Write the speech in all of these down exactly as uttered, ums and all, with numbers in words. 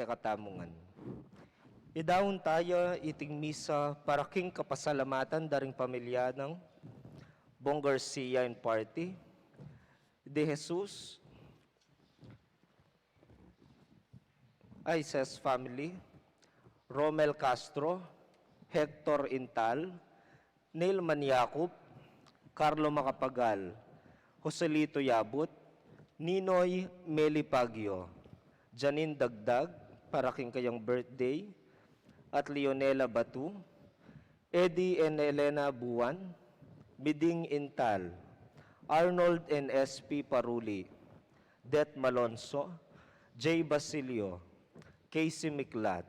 katamungan. Idaun taya iting misa para king kapasalamatan da ring pamilya nang Bong Garcia and party, De Jesus, Isis family, Romel Castro, Hector Intal, Neil Maniacup, Carlo Macapagal, Joselito Yabut, Ninoy Meli Pagio, Janine Dagdag, para king kayang birthday, at Leonela Batu, Eddie and Elena Buan, Miding Intal, Arnold and S P Paruli, Det Malonzo, Jay Basilio, Casey Miklat,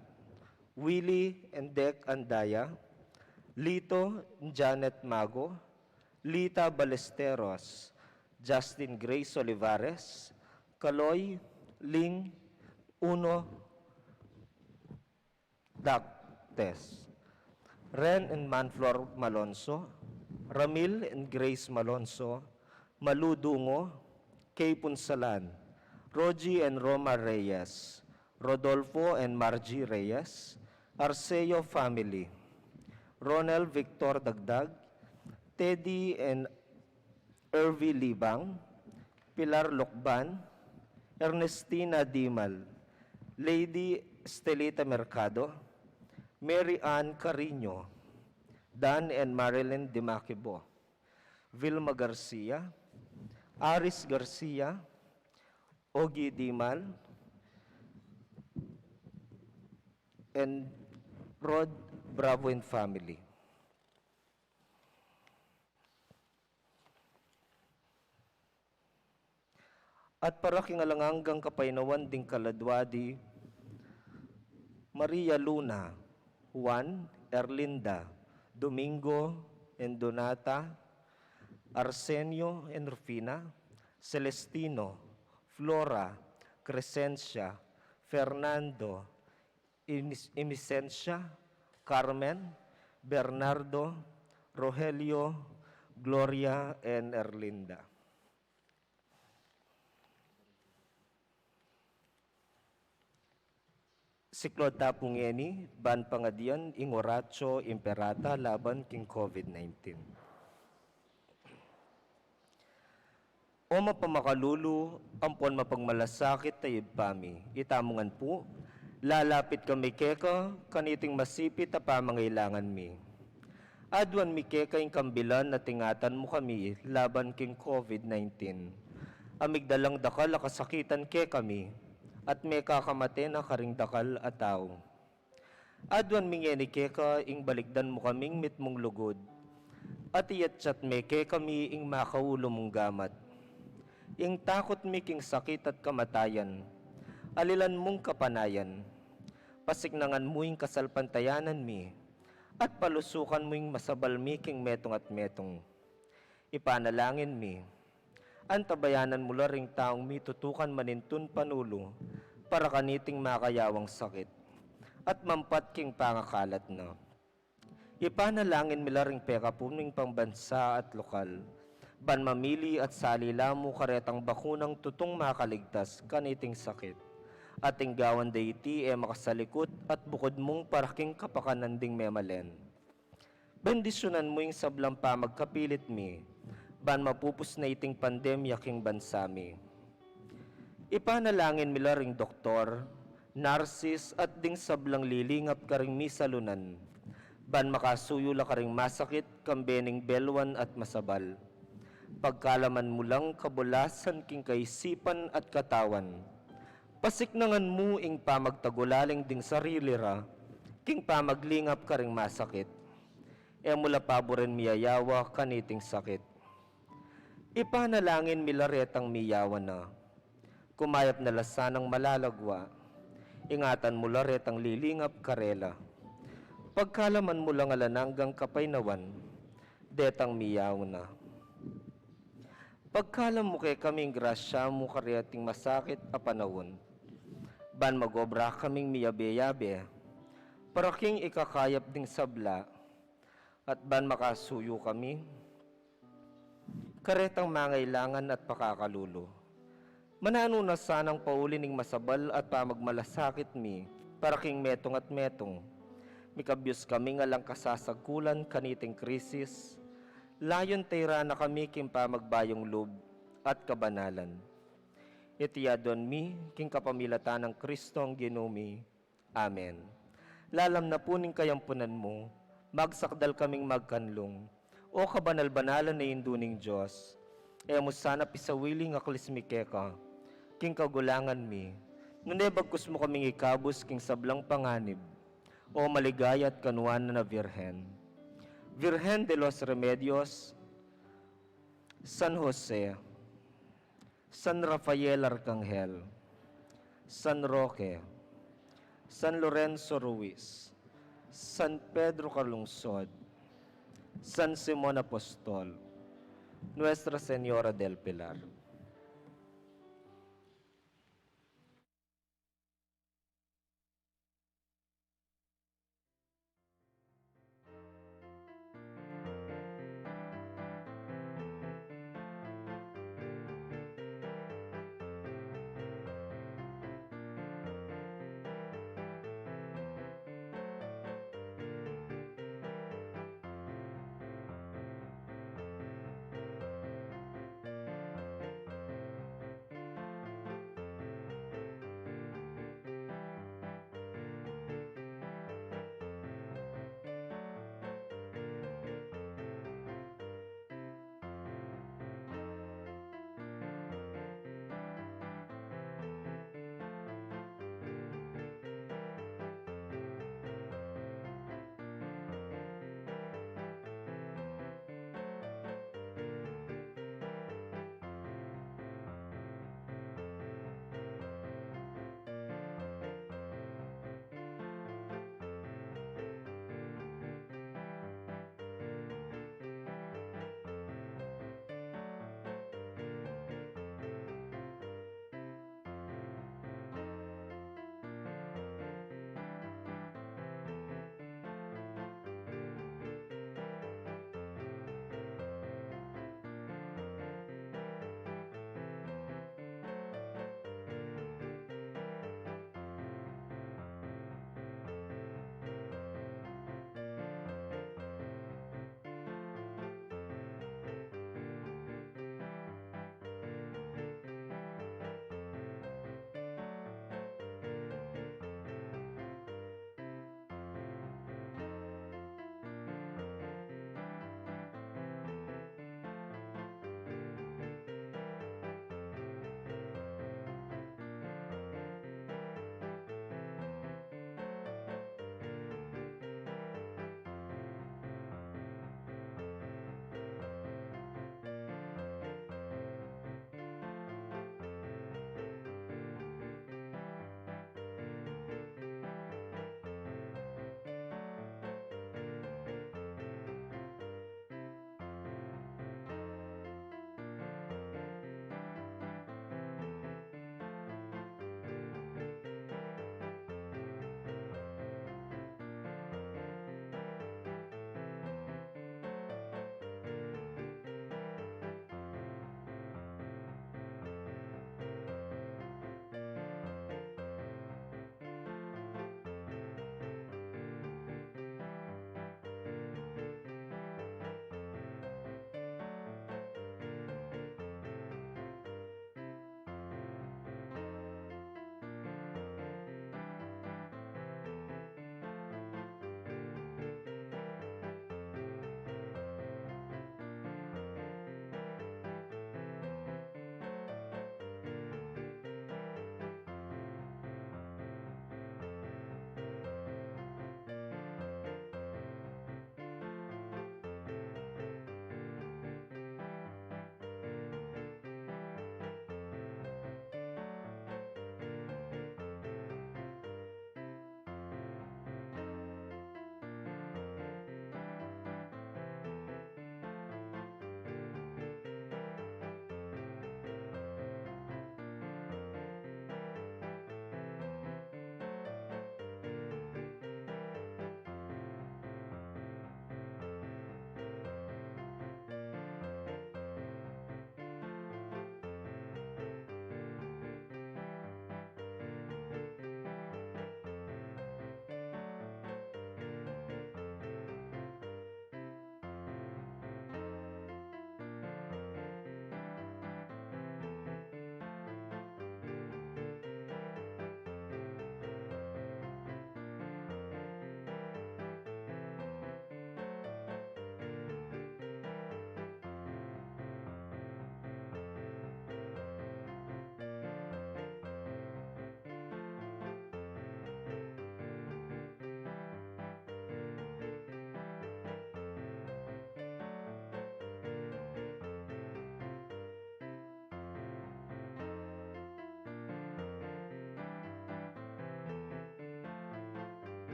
Willie and Dec Andaya, Lito and Janet Mago, Lita Balesteros, Justin Grace Olivares, Kaloy, Ling, Uno, Doctes, Ren and Manflor Malonzo, Ramil and Grace Malonzo, Malu Dungo, Kay Punsalan, Rogie and Roma Reyes, Rodolfo and Margie Reyes, Arceo family, Ronel Victor Dagdag, Teddy and Ervi Libang, Pilar Locban, Ernestina Dimal, Lady Estelita Mercado, Mary Ann Carino, Dan and Marilyn Dimaquibo, Vilma Garcia, Aris Garcia, Ogie Dimal, and Rod Bravo and family. At para king alang anggang kapaynawan ding kaladwa di Maria Luna, Juan, Erlinda, Domingo, and Donata, Arsenio and Rufina, Celestino, Flora, Crescencia, Fernando, Inis-, Inicencia, Carmen, Bernardo, Rogelio, Gloria, and Erlinda. Siklaud ta pu ngeni ban pangadian ing Oratio Imperata laban king COVID nineteen. O mapamakalulu ampon mapagmalasakit a Ibpa mi, itamu ngan pu, lalapit kami keka kaniting masipit a pamangailangan mi. Aduan mi keka ing kambilan at ingatan mu kami laban king COVID nineteen. A migdalang dakal a kasakitan kekami, at mekakamate na karing dakal a tau. Aduan mi ngeni keka ing balikdan mu kaming mitmung lugud, at iyatyat me kekami ing makaulu mung gamat. Ing takut mi king sakit at kamatayan, alilan mung kapanayan. Pasiknangan mu ing kasalpantayanan mi, at palusukan mu ing masabal mi king metung at metung. Ipanalangin mi, antabayanan mu la ring taung mitutukan manintun panulu para kaniting makayawang sakit, at mampat king pangakalat na. Ipanalangin mi la ring pekapun ming pambansa at lokal, ban mamili at salila mu karetang bakunang tutung makaligtas kaniting sakit. At ing gawan da iti e makasalikut at bukud mung para king kapakanan ding memalen. Bendisyunan mu ing sablang pamagkapilit mi, ban mapupus na iting pandemya king bansa mi. Ipanalangin mi la ring doktor, narsis, at ding sablang lilingap karing misalunan, ban makasuyu la karing masakit, kambe ning belwan at masabal. Pagkalaman mu lang kabulasan king kaisipan at katawan. Pasiknangan mu ing pamagtagulaling ding sarili ra, king pamaglingap karing masakit. E mu la paburen miyayawa kaniting sakit. Ipanalangin mi la retang miyawa na. Kumayap na la sanang malalagwa. Ingatan mu la retang lilingap karela. Pagkalaman mu lang alang anggang kapaynawan detang miyawa na. Pagkalam mu kekami ing grasya mu kareting masakit a panaun, ban mag-obra kaming miyabe-yabe para king ikakayap ding sabla, at ban makasuyu kami karetang mangailangan at pakakalulu. Mananu na sanang pauli ning masabal at pamagmalasakit mi para king metung at metung. Mikabyus kaming alang kasasagkulan kaniting krisis, layun tayran na kami king pamagbayung lub at kabanalan. Iti aduan mi king kapamilatan nang Kristong Ginu mi. Amen. Lalam na pu ning kayampunan mu, magsakdal kaming magkanlung. O kabanal-banalan a Indu ning Dios, e mu sana pisawili ing aklis mi keka, king kagulangan mi, nune bagkus mu kaming ikabus king sablang panganib, O maligaya at kanuanan a Virgen. Virgen de los Remedios, San Jose, San Rafael Arcangel, San Roque, San Lorenzo Ruiz, San Pedro Calungsod, San Simon Apostol, Nuestra Señora del Pilar.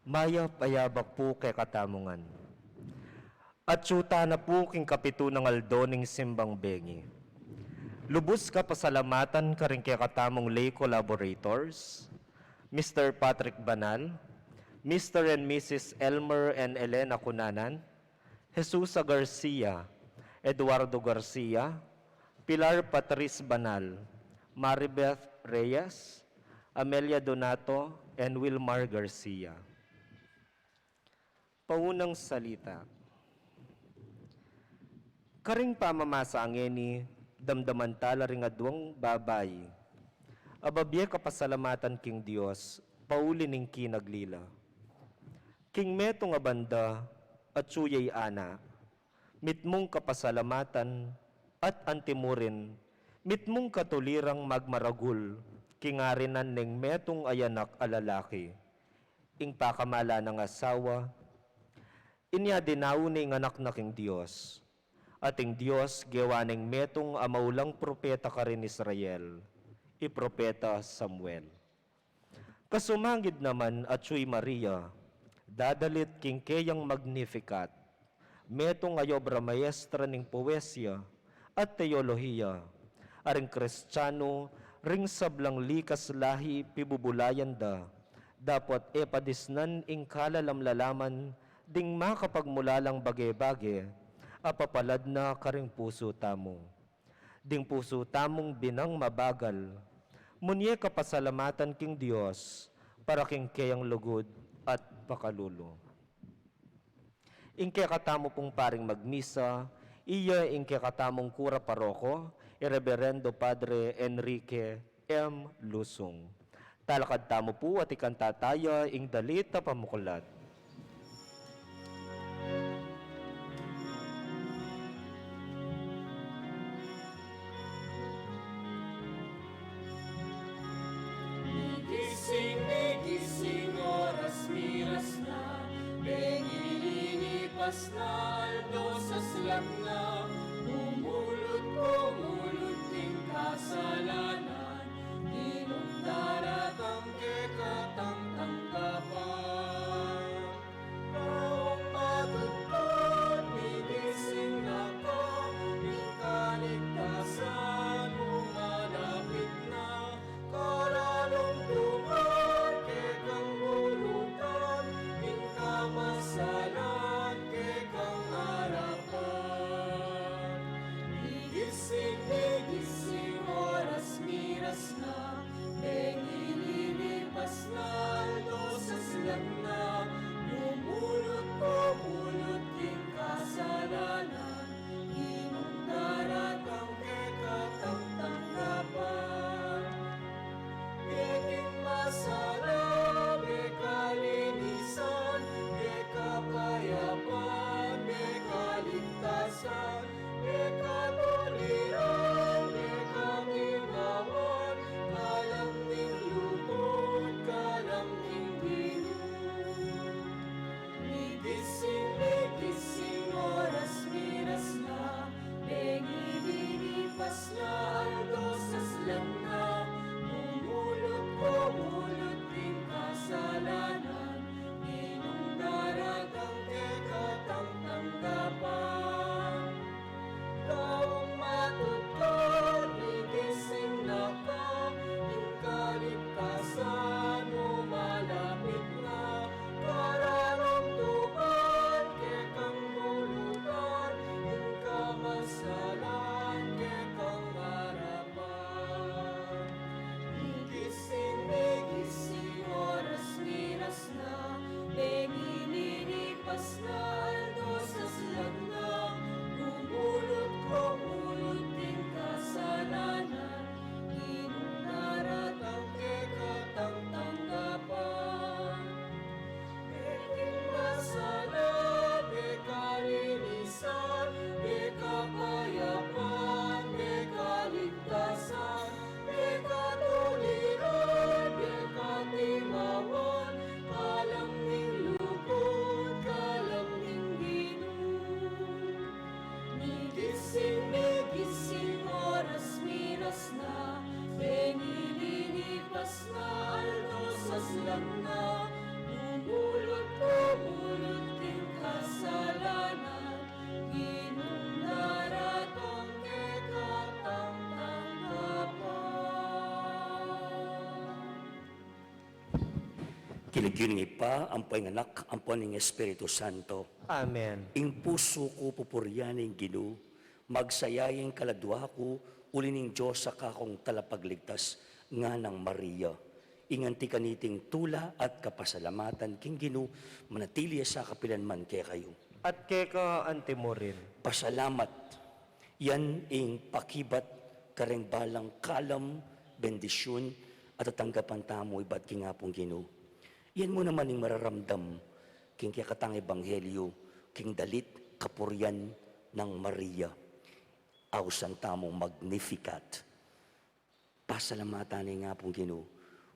Mayap a yabak pu kekatamu ngan. Atsu tana pu king kapitu nang aldo ning simbang bengi. Lubus kapasalamatan karing kekatamung lay collaborators, Mister Patrick Banal, Mister and Missus Elmer and Elena Cunanan, Jesusa Garcia, Eduardo Garcia, Pilar Patrice Banal, Maribeth Reyes, Amelia Donato, and Wilmar Garcia. Paunang salita. Karing pamamasa ngeni, damdaman tala ring aduang babai a babie kapasalamatan king Dios, pauli ning kinagli la. King metung a banda, atsu yay ana, mitmung kapasalamatan, at antimurin, mitmung katulirang magmaragul, king arinan ning metung a anak a lalaki. Ing pakamala nang asawa, inya dinau ne ing anak na king Dios. At ing Dios gewa neng metung a maulang propeta karin Israel, i propeta Samuel. Kasumangid naman atsu i Maria, dadalit king keyang Magnificat, metung a obra maestra ning poesia at teolohiya, a ring Kristianu, ring sablang likas lahi pibubulayan da, dapot e padisnan ing kalalamlalaman ding makapagmulalang bage-bage a papalad na karing pusu tamu. Ding pusu tamung binang mabagal, munye kapasalamatan king Dios para king keyang lugud at pakalulu. Ing kekatamu pung paring magmisa, iya ing kekatamung kura paroko, i Reberendo Padre Enrique M. Lusung. Talakad tamu pu at ikanta taya ing dalit a pamuklat. Migising, migising, oras miras na, bengi linipas na, aldo saslam na, bumulut, bumulut king kasalanan, Ginung daratang kekatang tanggapan. Taong matutpad, migising na ka, ing kaligtasan mu malapit na. Karalung tuman kekang bulutan, ing kamasalan kekang arapan. Migising, migising, oras miras na, bengi linipas na, aldo saslam na, bumulut, bumulut king kasalanan, Ginung daratang kekatang tanggapan. Beking masalah, beka linisan, beka kapayapan, beka ligtasan, beka tuliran, beka timawan, kalam ning lugud, kalam ning Ginu. Migising, migising, oras miras na, bengi linipas na, aldo saslam na, bumulut, bumulut king kasalanan, Ginung daratang kekatang tanggapan. Taong matutpad, migising na ka, ing kaligtasan mu malapit na. Karalung tuman kekang bulutan, ing kamasalan kekang arapan. Migising, migising, oras miras na, bengi linipas na, aldo saslam na, bumulut, bumulut king kasalanan, Ginung daratang kekatang tanggapan. Beking masalah, beka linisan, beka kapayapan, beka ligtasan, beka tuliran, beka timawan, kalam ning lugud, kalam ning Ginu. Migising, migising, oras miras na, bengi linipas na, aldo saslam na, bumulut, King lagyu ning Ibpa, ampo ning Anak, ampo ning Espiritu Santo. Amen. Ing pusu ku pupurian ing Ginu, magsaya ya ing kaladua ku, uli ning Dios a kakung talapagligtas, nganang Maria. Ing anti kaniting tula at kapasalamatan king Ginu, manatili ya sa kapilan man kekayu. At keka anti mu rin. Pasalamat. Yan ing pakibat kareng balang kalam, bendisyun, a tatanggapan tamu ibat king Apung Ginu. Yan mu naman ing mararamdam king kekatang ebanghelyu, king dalit kapurian nang Maria. Ausan tamung Magnificat. Pasalamatan ing Apung Ginu,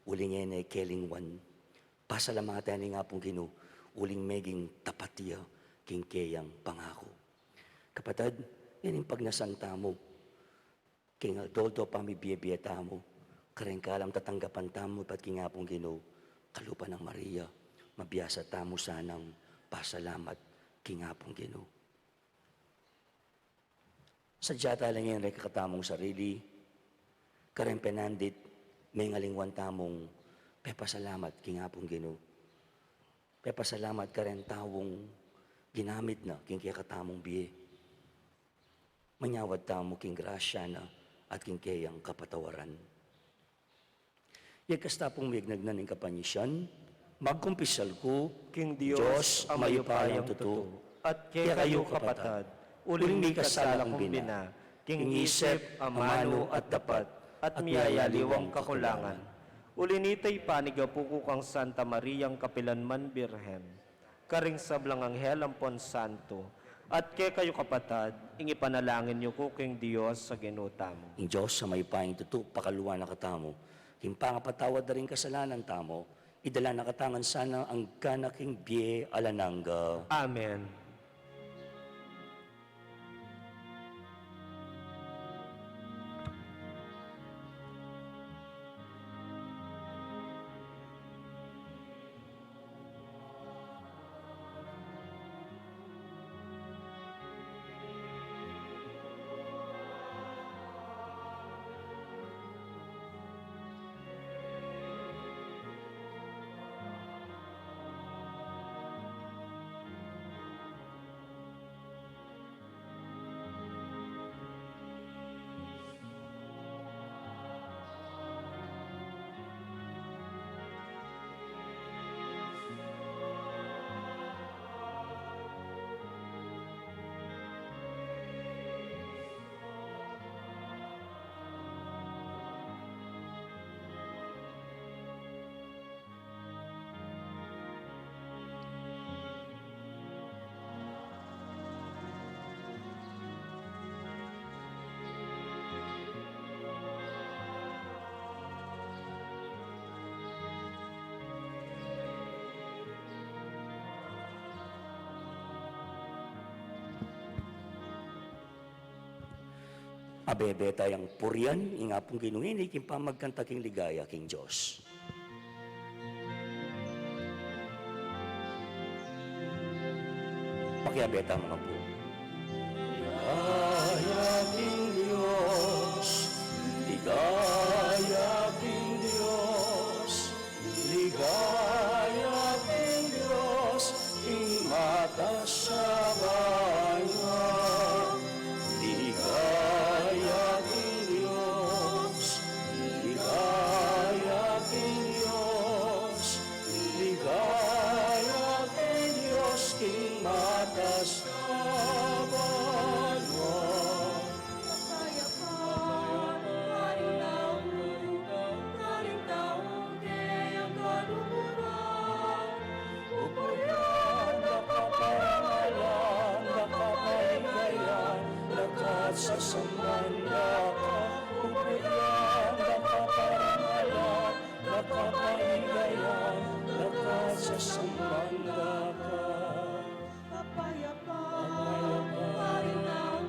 uling e ne kelingwan. Pasalamatan ing Apung Ginu, uling meging tapat ya king keyang pangaku. Kapatad, yan ing pagnasan tamu. King aldo-aldo pamibie-bie tamu, kareng kalam tatanggapan tamu ibat king Apung Ginu, kalupa nang Maria, mabiasa tamu sanang pasalamat king Apung Ginu. Sadya tala ngeni reng kekatamung sarili, kareng penandit, mengalingwan tamung pepasalamat king Apung Ginu. Pepasalamat kareng taung ginamit na king kekatamung bie. Manyawad tamu king grasya na at king keyang kapatawaran. Yagkas ta pung miyagnagnan ning kapanisian, magkumpisal ku king Dios a mayupayang tutu, at kekayu kapatad, uling mikasala kung bina, king isip, amanu, at dapat, at miyayaliwang kakulangan. Uli nita ipanigapu ku kang Santa Mariang kapilanman Birhen, karing sablang anghel ampon santo, at kekayu kapatad, ing ipanalangin yu ku king Dios a Ginu tamu. Ing Dios a mayupayang tutu, pakaluan na katamu king pangapatawad da ring kasalanan tamu, idala na katamu ngan sana angga na king bie alang angga. Amen. Abebe tayang purian ing Apung Ginu ngeni king pamagkanta king ligaya king Dios. Pakiabe ta, mga pu. Ligaya king Dios, ligaya king Dios, ligaya king Dios, king matas a banua. Ligaya king Dios, ligaya king Dios, ligaya king Dios, king matas a banua. Kapayapan karing tau, karing tau keyang kaluluan. Pupurian da ka, parangalan da ka, paligayan da ka, sasamban da ka. Pupurian da ka, parangalan da ka, paligayan da ka, sasamban da ka. Kapayapan karing tau,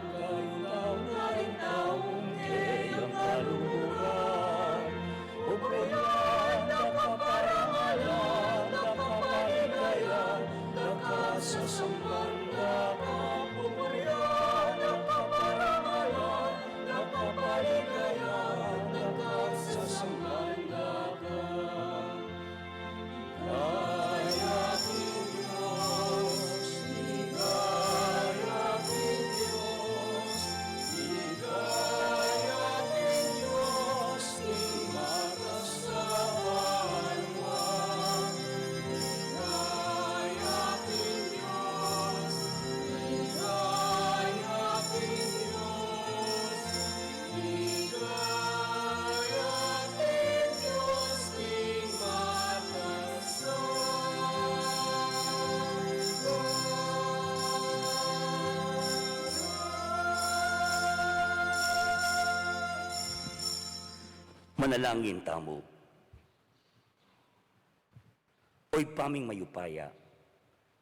karing tau keyang kaluluan. Pupurian da ka, parangalan da ka, paligayan da ka, sasamban da ka. Pupurian da ka, parangalan da ka, paligayan da ka, sasamban da ka. Manalangin tamu. O Ibpa ming mayupaya,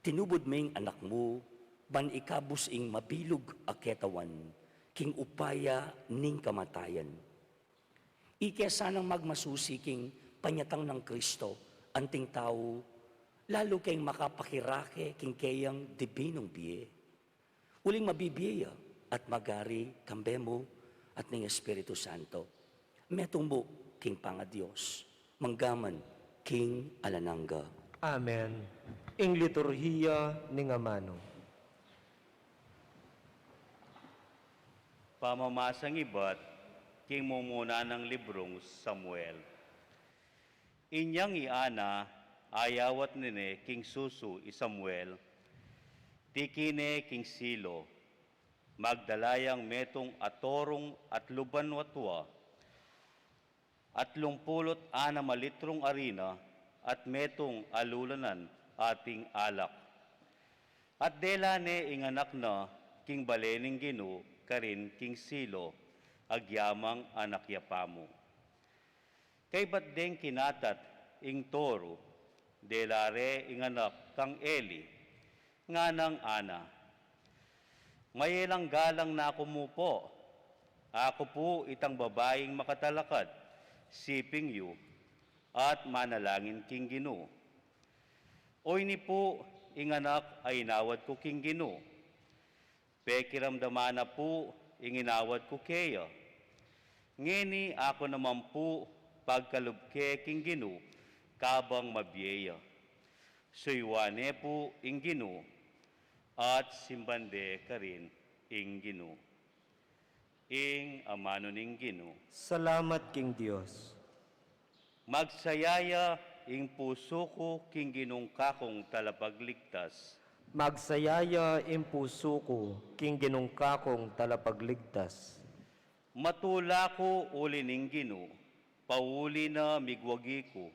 tinubud me ing Anak mu ban ikabus ing mabilug a ketawan king upaya ning kamatayan. Ike sanang magmasusi king panyatang nang Kristo, anting tau, lalu keng makapakirake king keyang dibinung bie. Uling mabibie ya at magari kambe mu at ning Espiritu Santo, metung mu king pangaDios, manggaman king alang angga. Amen. Ing liturhiya ning amanu. Pamamasang ibat king mumuna nang librung Samuel. Inyang i Ana, ayawat ne king susu i Samuel, tiki ne king Silo, magdala yang metung a torung at luban watua, at lumpulu't anam a litrung arina, at metung a lulanan ating alak. At dela ne ing anak na king bale ning Ginu karin king Silo, agyamang anak ya pamu. Kaybat deng kinatat ing toru, dela re ing anak kang Eli, nganang Ana, "Mayelang galang na ku mu pu. Aku pu itang babaing makatalakad, siping yu, at manalangin king Ginu. Oyni pu ing anak a inawad ku king Ginu. Pekiramdaman na pu ing inawad ku keya. Ngeni aku naman pu pagkalub ke king Ginu kabang mabie ya." Suyuan ne pu ing Ginu, at simban de karin ing Ginu. Ing amanu ning Ginu. Salamat king Dios. Magsaya ya ing pusu ku king Ginung kakung talapagligtas. Magsaya ya ing pusu ku king Ginung kakung talapagligtas. Matula ku uli ning Ginu, pauli na migwagi ku.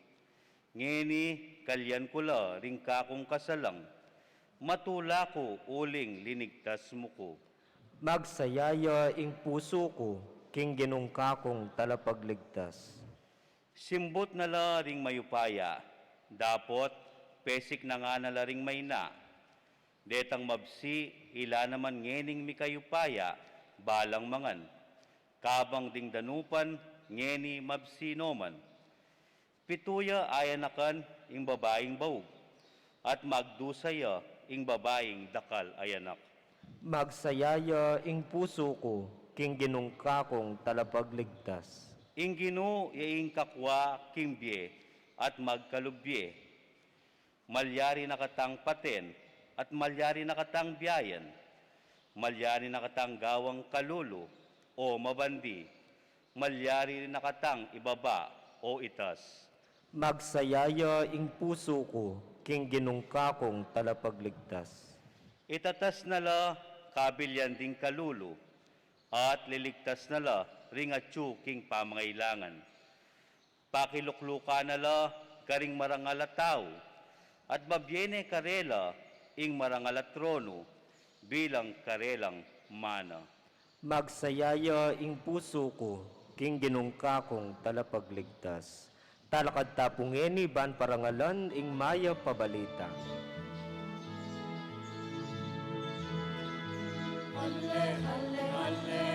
Ngeni kalyan ku la ring kakung kasalang. Matula ku uling linigtas mu ku. Magsaya ya ing pusu ku king Ginung kakung talapagligtas. Simbut na la ring mayupaya, dapot pesik na ngana la ring maina. Detang mabsi, ila naman ngening mikayupaya, balang mangan. Kabang ding danupan, ngeni mabsi no man. Pitu ya ayanakan ing babaing baug, at magdusa ya ing babaing dakal a anak. Magsaya ya ing pusu ku king Ginung kakung talapagligtas. Ing Ginu ya ing kakwa king bie at magkalub bie. Malyari na katang paten, at malyari na katang biayan. Malyari na katang gawang kalulu o mabandi. Malyari na katang ibaba o itas. Magsaya ya ing pusu ku king Ginung kakung talapagligtas. Itatas na la kabilyan ding kalulu, at liligtas na la ring atyu king pamangailangan. Pakiluklukan na la karing marangal a tau, at mabie ne karela ing marangal a tronu bilang karelang mana. Magsaya ya ing pusu ku king Ginung kakung talapagligtas. Talakad ta pu ngeni ban parangalan ing mayap a balita. Alle, alle, alleluya.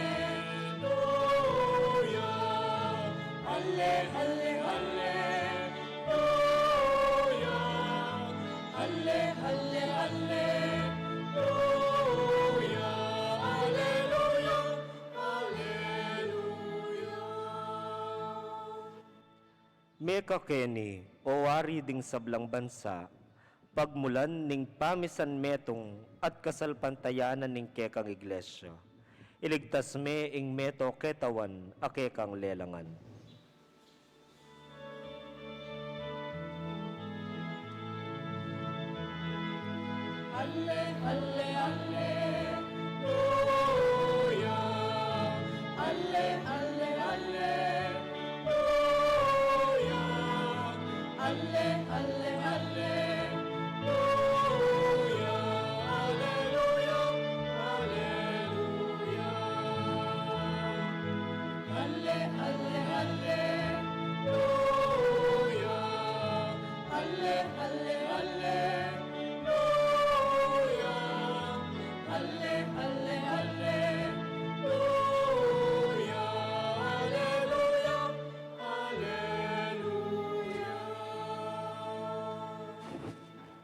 Alle, alle, alleluya. Alle, alle, alleluya. Alleluya, alleluya. Mekakeni, o Ari ding sablang bansa, pagmulan ning pamisan metung at kasalpantayanan ning kekang iglesia. Iligtas me ing meto ketawan a kekang lelangan. Alle, alle, alleluya. Alle, alle, alleluya. Alle, alle, alleluya. Alleluya, alleluya. Alle, alle, alle.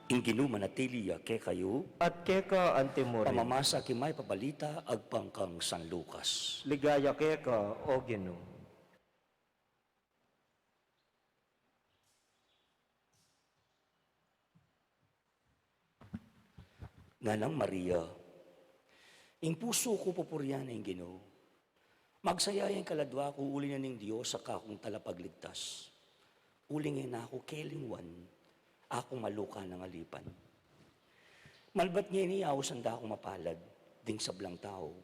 Ing Ginu manatili ya kekayu. At keka antimurin. Pamamasa king mayap a balita agpang kang San Lucas. Ligaya keka, O Ginu. Nganang Maria, ing pusu ku pupurian ing Ginu. Magsaya ya ing kaladua ku uli na ning Dios a kakung talapagligtas. Uling e na ku kelingwan, aku maluka nang alipan. Malbat ngeni ausan da kung mapalad ding sablang tau,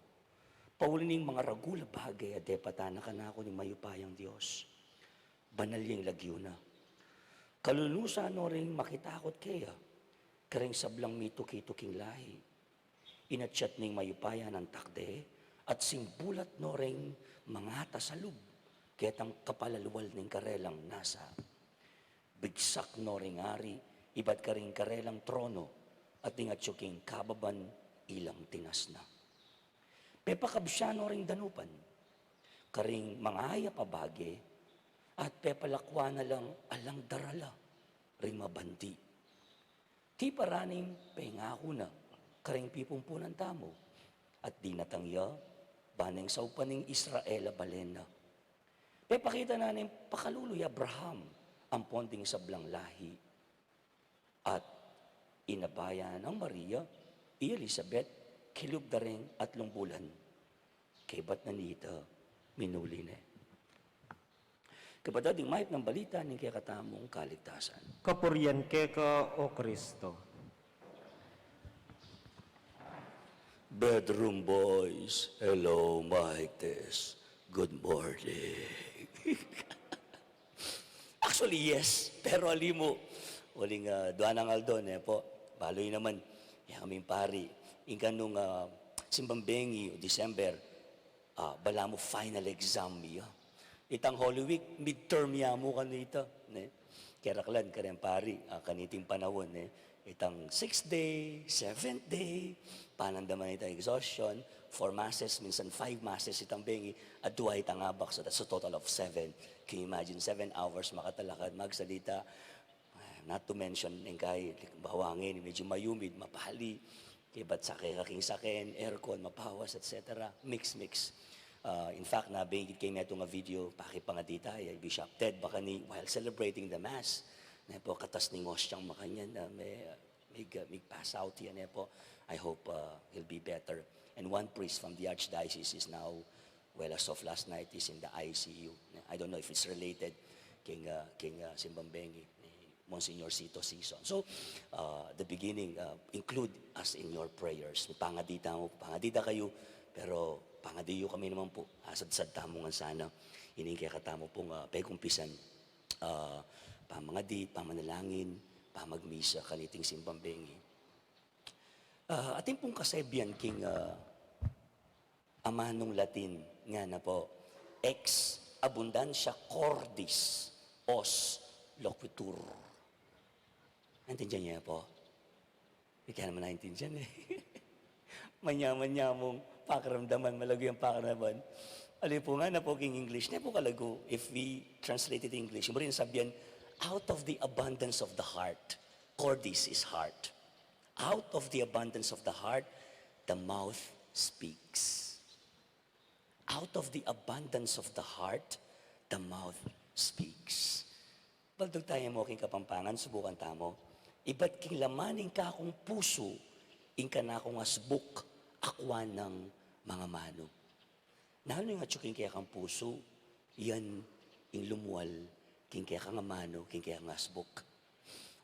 pauli ning mangaragul a bage a depatan na kanaku ning mayupayang Dios. Banal ya ing lagyu na. Kalulusan no ring makitakut keya, karing sablang mituki-tuking lahi. Inatyat ning mayupaya nang takde, at simbulat no ring mangatas a lub, ketang kapalalwal ning karelang nasa. Bigsak no ring ari, ibat karing karelang trono, at ing atyu king kababan ilang tinasna. Pepakabsya no ring danupan, karing mangayap a bage, at pepalakwan na lang alang darala ring mabandi. Tipa raning pengaku na karing pipumpunan tamu, at dinatang ya, baneng saupan ning Israel a balen na. Pepakita na ning pakalulu i Abraham ampon ding sablang lahi. At inabayan nang Maria i Elizabeth kilub da ring atlung bulan. Kaybat na nita, minuli ne. Kapatad, ing mayap nang balita ning kekatamung kaligtasan. Kapurian keka, O Kristo. Bedroom boys, hello, mic test. Good morning. Actually, yes, pero ali mu, uling, ah, dua nang aldo, ne po, balu yu naman, yang kaming pari, ing kanung, ah, simbang bengi, December, ah, balamu final exam ya. Itang Holy Week, midterm ya mu kanu ita, ne? Keraklan, kareng pari, ah, kaniting panaun, ne? Itang sixth day, seventh day, panandaman itang exhaustion, four masses, minsan five masses itang bengi, at dua itang abak, so that's a total of seven. Can you imagine, seven hours makatalakad, magsalita, ah, not to mention, ing kai, halimbawa ngeni, medyo mayumid, mapali, kaybat sake ka king saken, aircon, mapawas, et cetera. Mix, mix. Ah, in fact, nabengit ke metung a video, pakipangadi taya, i Bishop Ted Bacani, while celebrating the Mass, ne po, katas ning ostiang makanyan, ah, me-, mig-, mig-pass out ya, ne po. I hope, ah, he'll be better. And one priest from the archdiocese is now, well, as of last night, is in the I C U. I don't know if it's related king, ah, king, ah, simbang bengi ni Monsignor Sito Sison. So, ah, the beginning, ah, include us in your prayers. Pangadi tamu, pangadi da kayu, pero pangadi yu kami naman po. Asadsad tamu ngan sana ining kekatamu pung, ah, pegumpisan, ah, pamangadi, pamanalangin, pamagmisa kaniting simbang bengi. Ah, atin pung kasebian king, ah, amanung Latin, ngana po, ex abundantia cordis os loquitur. Naintindian ye po? Ika naman naintindian e. Manya-manya mung pakiramdaman, malagu yang pakiramdaman. Ali po, ngana po king English, ne po kalagu, if we translate it in English, mu rin sabian, out of the abundance of the heart, cordis is heart. Out of the abundance of the heart, the mouth speaks. Out of the abundance of the heart, the mouth speaks. Baldug tamu king Kapampangan, subukan tamu. Ibat king laman ning kakung pusu, ing kanakung asbuk, akwan nang mangamanu. Nanu ing atyu king kekang pusu, yan ing lumual king kekang amanu, king kekang asbuk.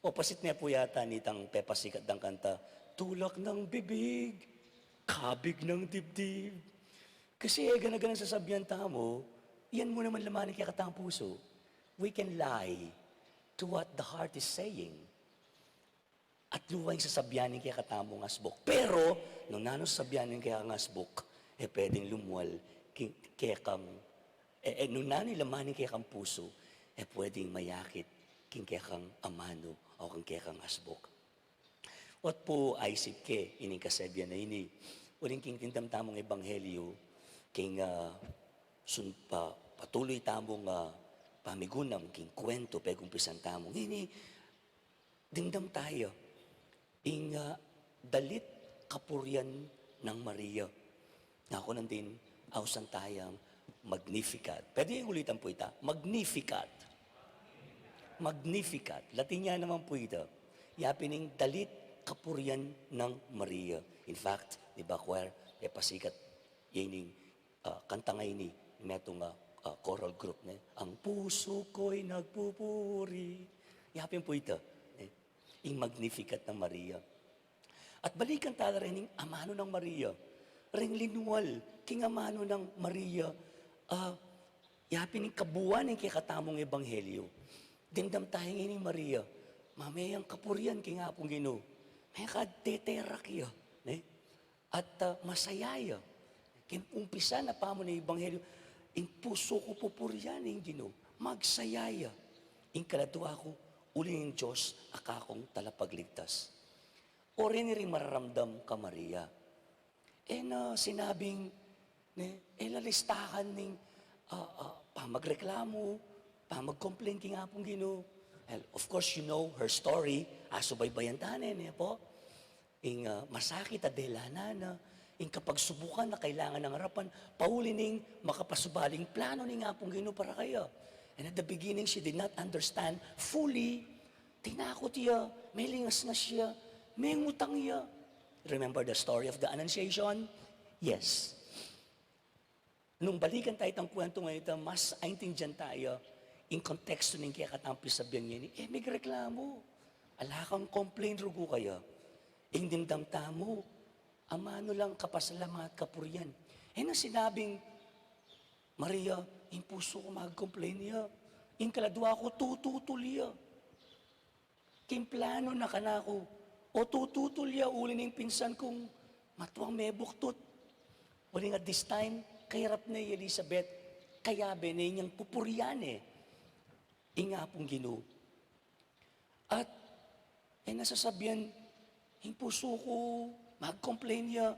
O pasit ne po yata nitang pepasikat dang kanta, tulak ng bibig, kabig ng dibdib. Kasi e gana-gana sasabian tamu, yan mu naman laman ning kekatang pusu. We can lie to what the heart is saying. At luwa ing sasabian ning kekatamung asbuk. Pero, nung nanu sasabian ning kekang asbuk, e pwedeng lumual king kekang, e, e, nung nanu laman ning kekang pusu, e pwedeng mayakit king kekang amanu o king kekang asbuk. Ot pu aisip ke ining kasebian a ini, uling king dimdam tamung ebanghelyu, king, ah, sun-, pa-, patuloy tamung, ah, pamigunam king kwentu pegumpisan tamu ngeni, dimdam taya Ing, ah, dalit kapurian nang Maria. Naku, nandin, ausan tayang Magnificat. Pwede yung ulitan po ita? Magnificat. Magnificat. Latin ya naman po ita. Yapin ing dalit kapurian nang Maria. In fact, di ba, choir, e pasikat ya ining, ah, kanta ngeni, metung, ah, ah, choral group, ne? Ang puso ko'y nagpupuri. Yapin po ita, ne? Ing Magnificat nang Maria. At balikan tala rin ing amanu nang Maria. Ring linual king amanu nang Maria. Ah, yapin ing kabuuan ning kekatamung ebanghelyo. Dimdam taya ngeni ning Maria. Mameyang kapurian king Apung Ginu. Mekad teterak ya, ne? At, ah, masaya ya. King umpisa na pamu ning ebanghelyo, ing pusu ku pupurian ing Ginu. Magsaya ya ing kaladua ku, uling ing Dios a kakung talapagligtas. O reni ring mararamdam kang Maria. E na sinabing, ne, e na listahan ning, ah, ah, pamagreklamu, pamag-complain king Apung Ginu. Well, of course, you know her story. Asubaybayan ta ne, ne po? Ing, ah, masakit a delanan na, ing kapagsubukan a kailangan nang arapan, pauli ning makapasubaling plano ning Apung Ginu para kaya. And at the beginning, she did not understand fully. Tinakut ya, melingasngas ya, mengutang ya. Remember the story of the Annunciation? Yes. Nung balikan taya itang kwentu ngeni, mas aintindian taya ing kontekstu ning kekatang pisabian ngeni, e, migreklamu. Ala kang complain, rugu kaya. Ing dimdam tamu, amanu lang kapasalamat, kapurian. E na sinabing, Maria, ing pusu ku mag-complain ya. Ing kaladua ku, tututul ya king planu na kanaku. O tututul ya uli ning pinsan kung matuang mebuktut. Uling at this time, kayarap ne i Elizabeth, kayabe ne inyang pupurian ne ing Apung Ginu. At, e na sasabian, ing pusu ku, mag-complain ya,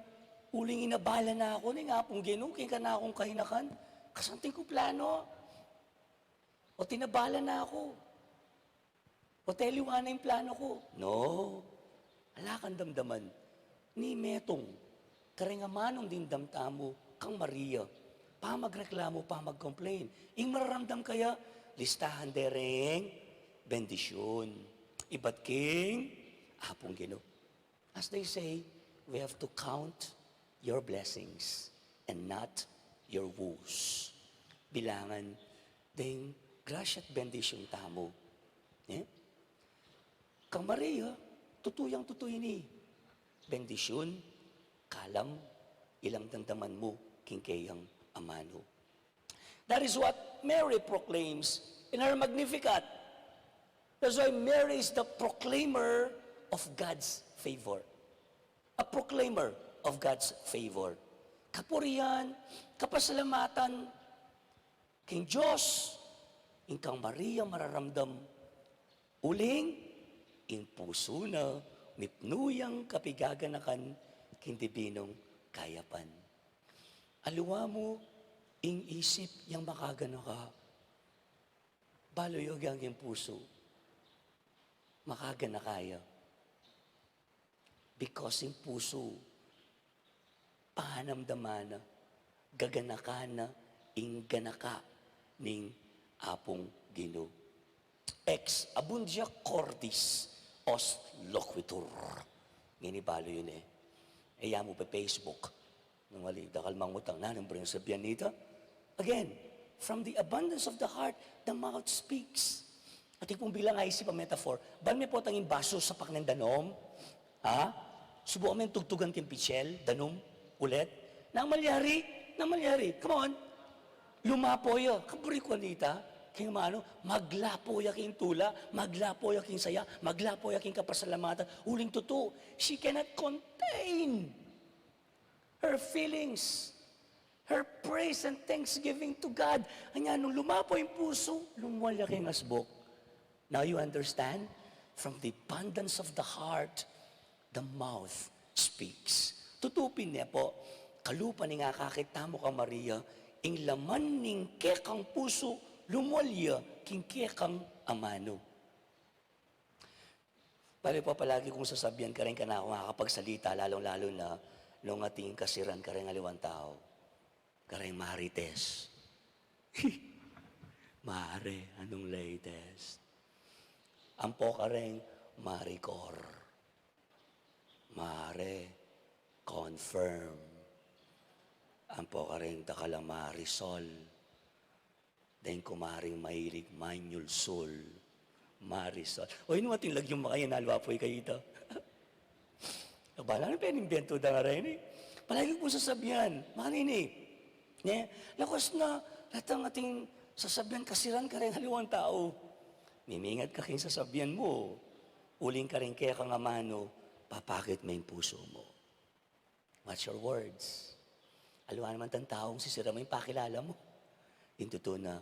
uling inabala na ku ning Apung Ginu king kanakung kainakan, kasanting ku plano. O tinabala na ku. O teliwa na ing plano ku. No. Ala kang damdaman. Ni metung, karing amanung dimdam tamu kang Maria, pamagreklamu, pamag-complain. Ing mararamdam kaya, listahan de ring bendisyun ibat king Apung Ginu. As they say, we have to count your blessings and not your woes. Bilangan ding grasya at bendisyun tamu. Eh? Kang Maria, tutu yang tutu ini. Bendisyun, kalam, ilang damdaman mu king keyang amanu. That is what Mary proclaims in her Magnificat. That's why Mary is the proclaimer of God's favor. A proclaimer of God's favor. Kapurian, kapasalamatan king Dios, ing kang Maria mararamdam, uling ing pusu na mipnu yang kapigaganakan king dibinung kayapan. Aliwa mu ing isip yang makaganaka, balu yu agyang ing pusu, makaganaka ya. Because ing pusu, panamdaman na, gaganakan na ing ganaka ning Apung Ginu. Ex abundia cordis os loquitur. Ngeni balu yu ne. E ya mu pa Facebook. Nung ali, dakal mangutang na, nung bring sabian nita. Again, from the abundance of the heart, the mouth speaks. Atin pung bilang aisip a metaphor. Ban me potang ing basu sapak neng danum? Ha? Subukan meng tugtugan king pitsil, danum, ulit. Nang malyari, nang malyari. Come on. Lumapo ya. Kaburi ku nita. King amanu, maglapo ya king tula, maglapo ya king saya, maglapo ya king kapasalamatan. Uling tutu, she cannot contain her feelings, her praise and thanksgiving to God. Anya, nung lumapo ing pusu, lumwal ya king asbuk. Now you understand? From the abundance of the heart, the mouth speaks. Tutu pin ne po, kalupa ning akakit tamu kang Maria, ing laman ning kekang pusu, lumwal ya king kekang amanu. Bale po, palagi kung sasabian kareng kanaku makakapagsalita, lalong-lalo na nung atin kasiran kareng aliwang tau. Kareng marites. Mare, anong latest? Ampo kareng marikor. Mare, confirm. Ampo kareng dakal a marisol. Deng kumaring mahilig manyulsul. Marisol. O, inu atin lagyung makayan, alwa pu ikayu ita. Bala na penimbento da ngeni. Palagi kung sasabian, makanini. Ne? Lakas na, datang atin sasabian kasiran kareng aliwang tau. Mimingat ka king sasabian mu, uling kareng kekang amanu, papakit me ing pusu mu. Watch your words. Alwa naman tang taung sisiran mu ing pakilala mu. Ing tutu na,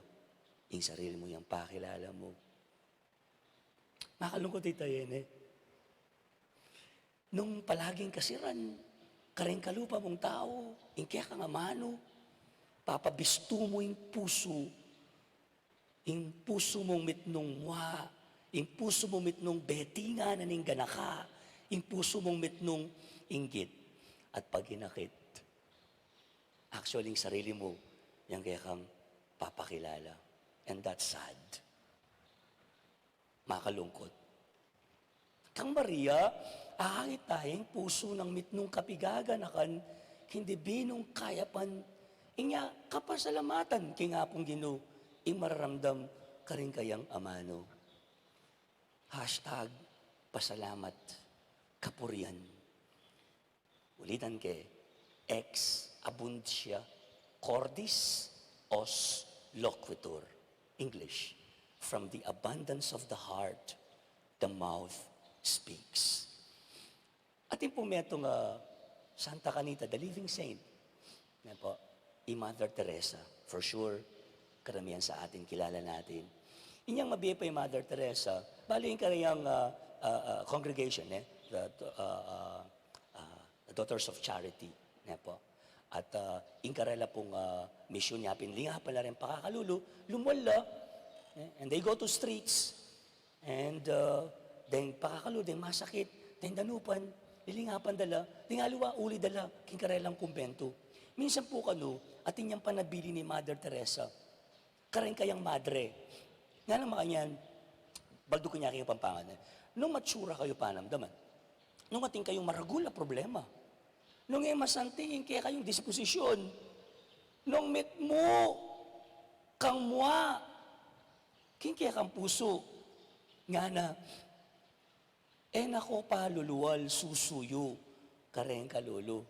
ing sarili mu yang pakilala mu. Makalungkut ita, yen e. Nung palaging kasiran kareng kalupa mung tau ing kekang amanu, papabistu mu ing pusu, ing pusu mung mitmung mua, ing pusu mung mitmung betingan na ning ganaka, ing pusu mung mitmung inggit at paginakit. Actually, ing sarili mu yang kekang papakilala. And that's sad. Makalungkut. Kang Maria, akakit ta ing pusu nang mitmung kapigaganakan king dibinung kayapan, inya kapasalamatan king Apung Ginu ing mararamdam karing kayang amanu. Hashtag pasalamat kapurian. Ulitan ke, ex abundantia cordis os loquitur. English, from the abundance of the heart, the mouth speaks. Atin pung metung a Santa Canita, the living saint. Yan po, i Mother Teresa, for sure, karamihan sa atin, kilala natin. Inyang mabie pa i Mother Teresa, bali ing karayang, ah, ah, ah, congregation, eh, the, ah, ah, ah, the Daughters of Charity, ne po. At, ah, ing karela pung, ah, misyun ya pin, lingapan la reng pakakalulu, lumwal la, eh, and they go to streets, and, ah, deng pakakalulu, deng masakit, deng danupan, lilingapan da la, deng aliwa uli da la king karelang kumbentu. Minsan pu kanu, atin yang panabilin i Mother Teresa kareng kayang madre. Ngana makanyan, baldugan ya keng Kapampangan, eh. Nung matsura kayu panamdaman, nung atin kayung maragul a problema, nung e masanting ing kekayung disposisyun, nung mitmu kang mua king kekang pusu, ngana, e na ko pa lulual susuyu kareng kalulu.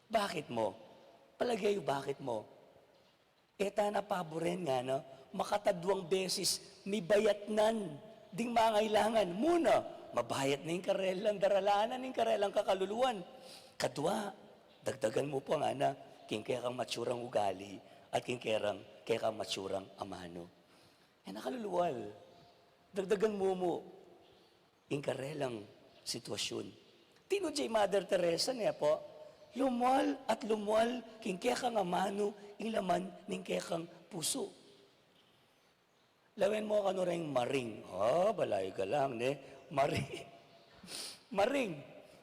Bakit mo? Palage yu, bakit mo? E ta na paburen, ngana, makataduang beses mibayatnan ding mangailangan. Muna, mabayat na ing karelang daralanan, ing karelang kakaluluan. Kadua, dagdagan mu pa, ngana, king kekang matsurang ugali at king kerang, kekang matsurang amanu. E na ka lulual. Dagdagan mu mu ing karelang sitwasyun. Tinud ya i Mother Teresa, ne po, lumwal at lumwal king kekang amanu ing laman ning kekang pusu. Lawen mu kanu reng maring. Ah, balay ka lang, ne? Maring. Maring.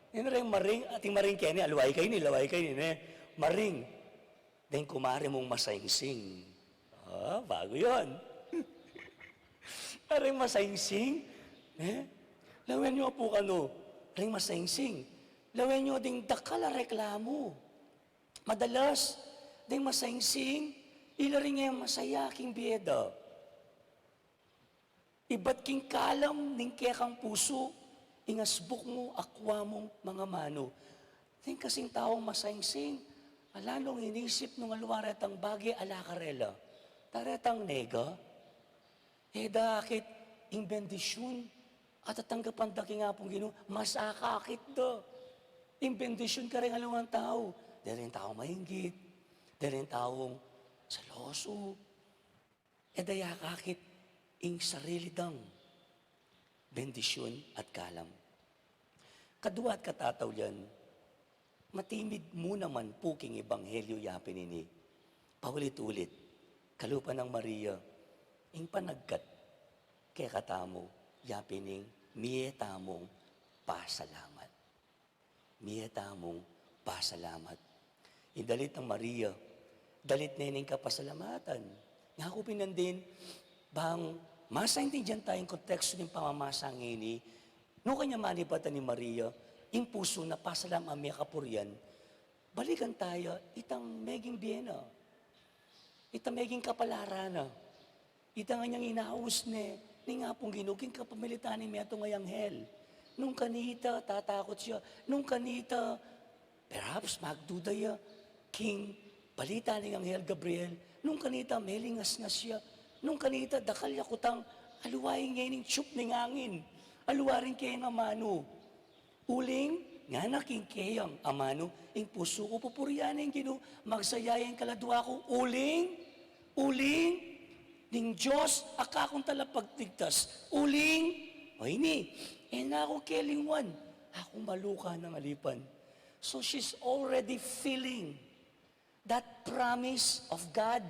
Ninu reng maring, ating maring keni, alway keni, alway keni, ne? Maring. Deng kumare mung masaingsing. Ah, bagu yun. Kareng masaingsing, ne? Lawen yu pu kanu, reng masaingsing. Lawen yu ding dakal a reklamu. Madalas, deng masaingsing, ila ring e masaya king bie da. Ibat king kalam ning kekang pusu, ing asbuk mu, akua mung mangamanu. Deng kasing taung masaingsing, ala nung inisip nung alwa retang bage, ala karela. Daretang nega. E da akit ing bendisyun a tatanggapan da king Apung Ginu, mas akakit da ing bendisyun kareng aliwang tau. Deng taung mainggit, deng taung selosu. E da ya akakit ing sarili dang bendisyun at kalam. Kadua at katataulian, matimid mu naman pu king ebanghelyo ya pin ini. Paulit-ulit, kalupa nang Maria, ing panagkat kekatamu ya pin ing Mie tamung pasalamat. Mie tamung pasalamat. Ing dalit nang Maria, dalit ne ning kapasalamatan. Ngaku pin nandin, bang masaintindian taya ing kontekstu ning pamamasa ngeni, nu kanya manibatan i Maria, ing pusu na pasalamat, mie kapurian, balikan taya itang meging bie na, itang meging kapalaran na, itang anyang inaus ne ning Apung Ginu king kapamilatan ning metung a anghel. Nung kanita, tatakut ya. Nung kanita, perhaps magduda ya king balita ning Anghel Gabriel. Nung kanita, melingasngas ya. Nung kanita, dakal ya kutang, aliwa ing ngening tiyup ning angin, aliwa ring keyang amanu. Uling ngana king keyang amanu, ing pusu ku pupurian ne ing Ginu, magsaya ya ing kaladua ku. Uling, uling ning Dios a kakung talapagligtas. Uling, o ini, e na ku kelingwan, aku maluka nang alipan. So she's already feeling that promise of God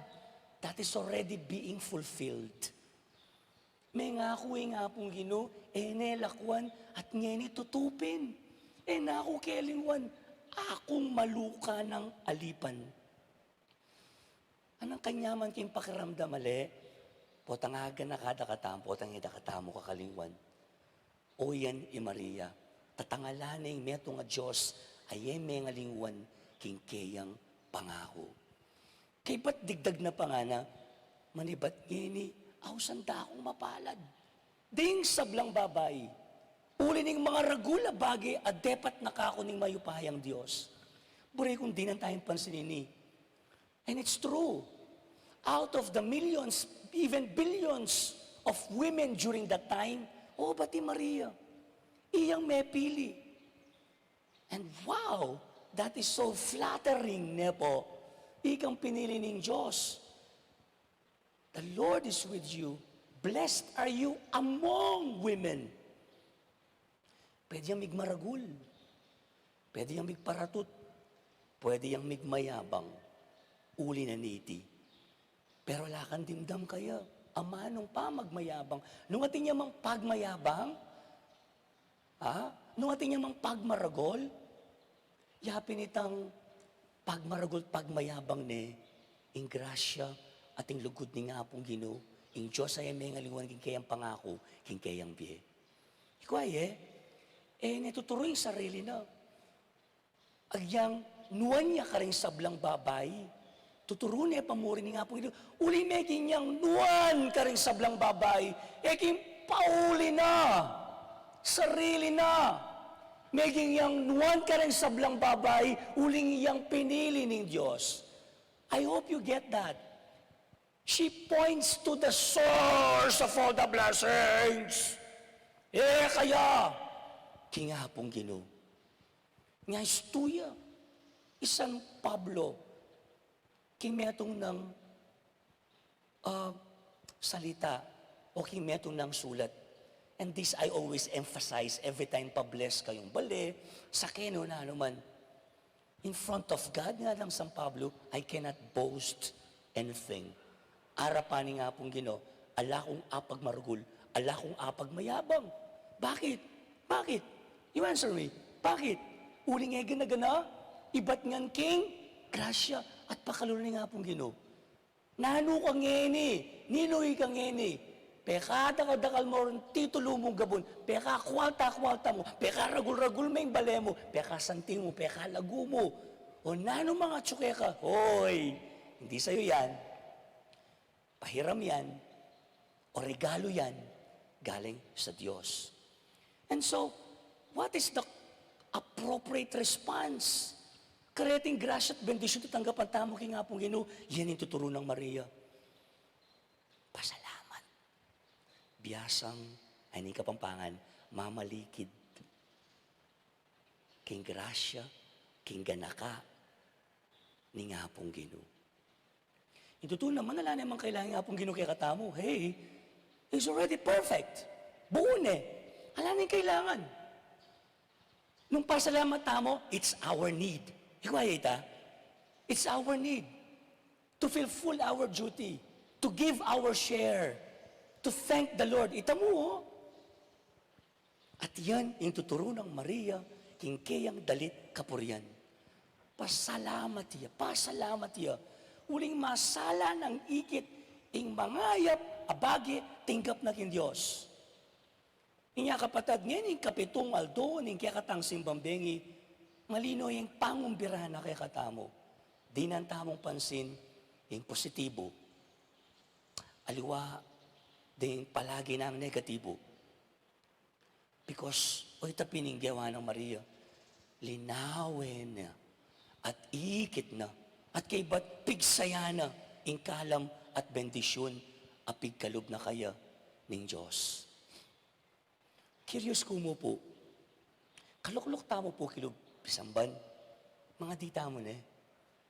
that is already being fulfilled. Mengaku ing Apung Ginu, e ne lakwan at ngeni tutu pin. E na ku kelingwan, akung maluka nang alipan. Anang kanyaman king pakiramdam, ale? Potang aganaka da katamu, potang e da katamu kakalingwan. O yan i Maria, tatangalan ne ing metung a Dios a e mengalingwan king keyang pangaku. Kaybat digdag na pa ngana, manibat ngeni, ausan da kung mapalad ding sablang babai, uli ning mangaragul a bage a depat na kaku ning mayupayang Dios. Buri kung dinan tayang pansinin ini. And it's true. Out of the millions, even billions of women during that time, o, bat i Maria, iyang mepili. And wow, that is so flattering, ne po? Ikang pinili ning Dios. The Lord is with you. Blessed are you among women. Pwede yang migmaragul. Pwede yang migparatut. Pwede yang migmayabang. Uli na niti. Pero ala kang dimdam kaya amanung pamagmayabang. Nung atin ya mang pagmayabang, ha? Nung atin ya mang pagmaragul, yapin itang pagmaragul, pagmayabang ne, ing grasya at ing lugud ning Apung Ginu, ing Dios a e mengalingwan king keyang pangaku, king keyang bie. Ikwa ye, e ne tuturu ing sarili na. Agyang nuan ya karing sablang babai, tuturu ne pa muri ning Apung Ginu. Uli meging yang nuan karing sablang babai, e king pauli na, sarili na. Meging yang nuan karing sablang babai, uling yang pinili ning Dios. I hope you get that. She points to the source of all the blessings. E kaya king Apung Ginu. Nya istuya i San Pablo king metung nang, ah, salita o king metung nang sulat. And this I always emphasize every time pa-bless kayung bale, sake no, nanu man. In front of God, ngana nang San Pablo, "I cannot boast anything." Arapan ning Apung Ginu, ala kung apagmaragul, ala kung apagmayabang. Bakit? Bakit? You answer me. Bakit? Uling e gana-gana, ibat ngan king grasya at pakalulu ning Apung Ginu. Nanu ka ngeni? Ninu ika ngeni? Pekadakal-dakal mu ring titulu mung gabun, pekakualta-kualta mu, pekaragul-ragul me ing bale mu, pekasanting mu, pekalagu mu, o nanu mang atsu keka, hoy, hindi sayu yan. Pahiram yan, o regalu yan, galing sa Dios. And so, what is the appropriate response? Kareting grasya at bendisyun tatanggapan tamu king Apung Ginu, yan ing tuturu nang Maria. Pasalamat. Biasang, ay, ning Kapampangan, mamalikid king grasya, king ganaka ning Apung Ginu. Ing tutu naman, ala namang kailangan ing Apung Ginu kekatamu. Hey, He's already perfect. Buu ne. Ala neng kailangan. Nung pasalamat tamu, it's our need. Ikwa ya ita? It's our need to fulfill our duty, to give our share, to thank the Lord. Ita mu, o. At yan ing tuturu nang Maria king keyang dalit kapurian. Pasalamat ya, pasalamat ya. Uling masala nang ikit ing mangayap a bage tinggap na king Dios. Inya kapatad, ngeni ing kapitung aldo ning kekatang simbang bengi, malino ing pangumbira na kekatamu. Dinan tamung pansin ing positibu. Aliwa ding palagi nang negatibu. Because, o, ita pin ing gewa nang Maria, linawen na, at ikit na, at kaybat pigsaya na ing kalam at bendisyun a pigkalub na kaya ning Dios. Curious ku mu pu, kalukluk tamu pu kilub pisamban, mangadi tamu ne,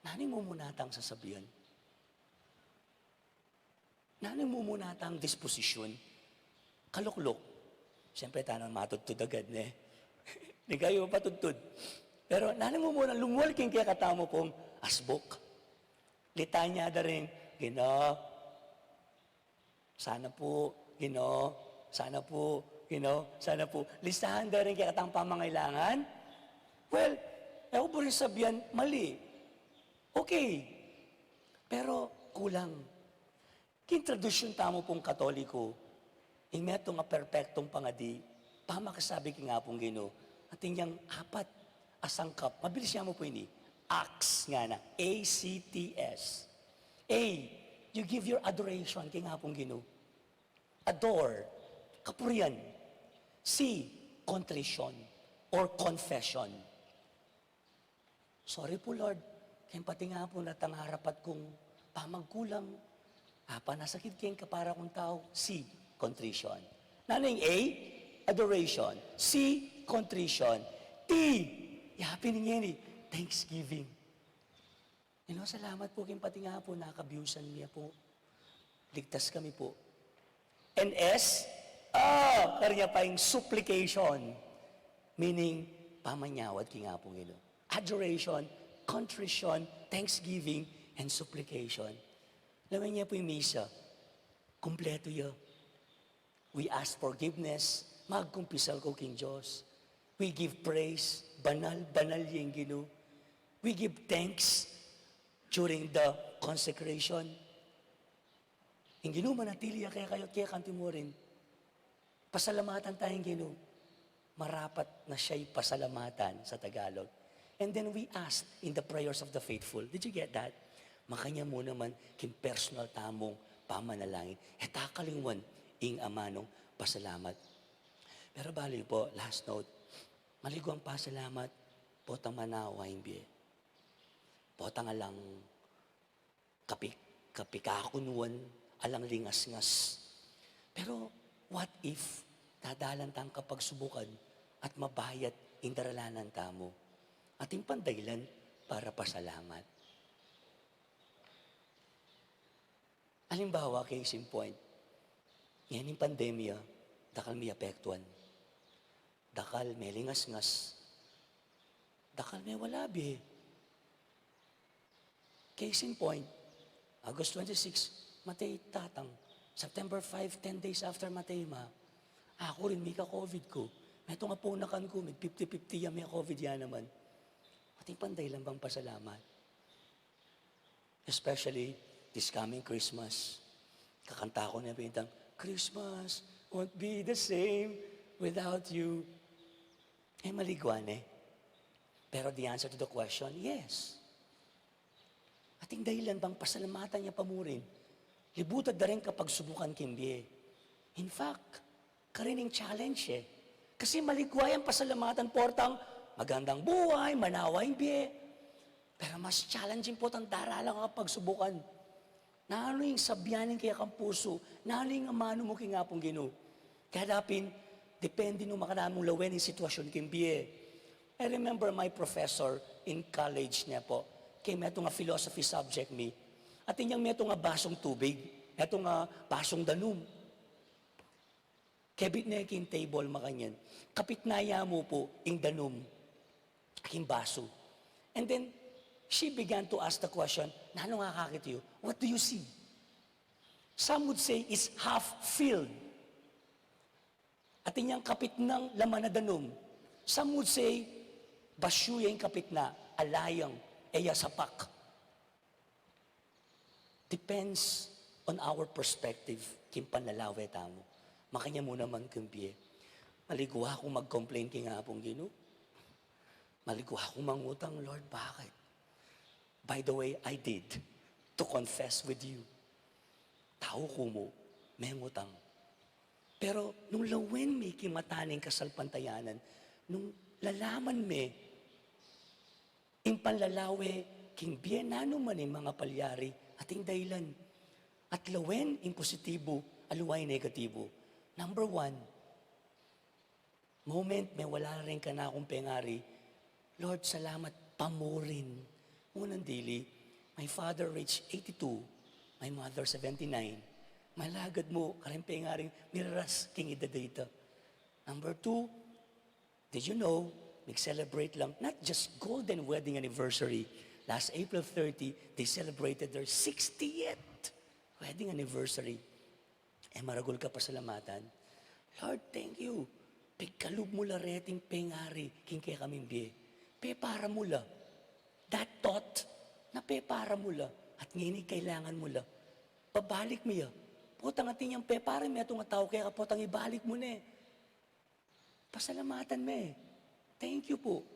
nanu ing mumuna tang sasabian? Nanu ing mumuna tang disposisyun? Kalukluk. Siyempre, tana matudtud agad, ne? Di kayu patudtud. Pero nanu ing mumuna lumual king kekatamu pung asbuk? Litanya da ring, Ginu, sana pu, Ginu, sana pu, Ginu, sana pu. Listahan da ring kekatang pamangailangan? Well, e ku buri sabian mali. Okay. Pero kulang. King tradisyun tamu pung Katoliko, ing metung a perpektung pangadi, pamakasabi king Apung Ginu, atin yang apat a sangkap. Mabilis ya mu pu ini. Acts ngana, A C T S. A, you give your adoration king Apung Ginu. Adore, kapurian. C, contrition or confession. Sorry pu, Lord, keng pati nga pu natang arapat kung pamagkulang, apanasakit keng kapara kung tau. C, contrition. Nanu ing A? Adoration. C, contrition. T, yapin ngeni, thanksgiving. Ginu, salamat pu keng pati nga pu nakabiusan mi pu. Ligtas kami pu. And S, ah, karnya pa ing supplication, meaning pamanyawad king Apung Ginu. Adoration, contrition, thanksgiving, and supplication. Lawen ye pu ing misa, kumpletu ya. We ask forgiveness, magkumpisal ku king Dios. We give praise, banal, banal ya ing Ginu. We give thanks during the consecration. Ing Ginu manatili ya kekayu at keka mu rin. Pasalamatan taya ing Ginu. Marapat na siya'y pasalamatan sa Tagalog. And then we ask in the prayers of the faithful. Did you get that? Makanyan mu naman king personal tamung pamanalangin. E ta kalingwan ing amanung pasalamat. Pero bale pu, last note, maliguang pasalamat, potang manawa ing bie. Potang alang kapi-, kapikakunuan, alang lingasngas. Pero what if dadalan tang kapagsubukan at mabayat ing daralanan tamu? Atin pang dahilan para pasalamat. Alimbawa, case in point, ngening pandemya, dakal miapektuan. Dakal melingasngas. Dakal mewala bie. Case in point, August twenty-six, matey tatang. September five, ten days after matey ima, aku rin mika-covid ku. Metung a ponakan ku, mig fifty fifty ya, mika-covid ya naman. Atin pang dahilan bang pasalamat? Especially this coming Christmas. Kakanta ku ne pin itang, "Christmas won't be the same without you." E maligua ne. Pero the answer to the question, yes. Atin dahilan bang pasalamatan ya pa mu rin. Libutan da ring kapagsubukan king bie. In fact, karin ing challenge e. Kasi maligua yang pasalamatan, portang magandang buhay, manawa ing bie. Pero mas challenging potang daralan kang kapagsubukan. Nanu ing sabian ning kekang pusu? Nanu ing amanu mu king Apung Ginu? Kaya dapin, depende nung makananu mung lawen ing sitwasyun king bie. I remember my professor in college ne pu, keng metung a philosophy subject mi. Atin yang metung a basung tubig, metung a basung danum. Kebit ne king table, makanyan. Kapit na ya mu pu ing danum king basu. And then, she began to ask the question, "Nanu ing akakit yu? What do you see?" Some would say it's half filled. Atin yang kapitnan laman a danum. Some would say, basyu ya ing kapitnan, alayang, e ya sapak. Depends on our perspective king panlalawe tamu. Makanyan mu naman king bie. Maligwa kung mag-complain king Apung Ginu. Maligwa kung mangutang, "Lord, bakit?" By the way, I did, to confess with you. Tau ku mu, mengutang. Pero nung lawen me king mata ning kasalpantayanan, nung lalaman me ing panlalawe king bie, nanu man ing mangapalyari, ating dahilan. At lawen ing positibu, aliwa ing negatibu. Number one, moment mewala la ring kanakung pengari, "Lord, salamat, pamurin." Unang dili, my father reached eighty-two, my mother seventy-nine. Malagad mu kareng pengaring miraras king edad a ita. Number two, did you know, mig-celebrate lang, not just golden wedding anniversary. Last April thirty, they celebrated their sixtieth wedding anniversary. E maragul kapasalamatan? "Lord, thank you. Pigkalub mu la reting pengari king kekaming bie. Pepara mu la. That thought na pepara mu la. At ngeni kailangan mu la. Pabalik mu ya. Potang atin yang pepara me atung a tau keka, potang ibalik mu ne." Pasalamatan me. Thank you po.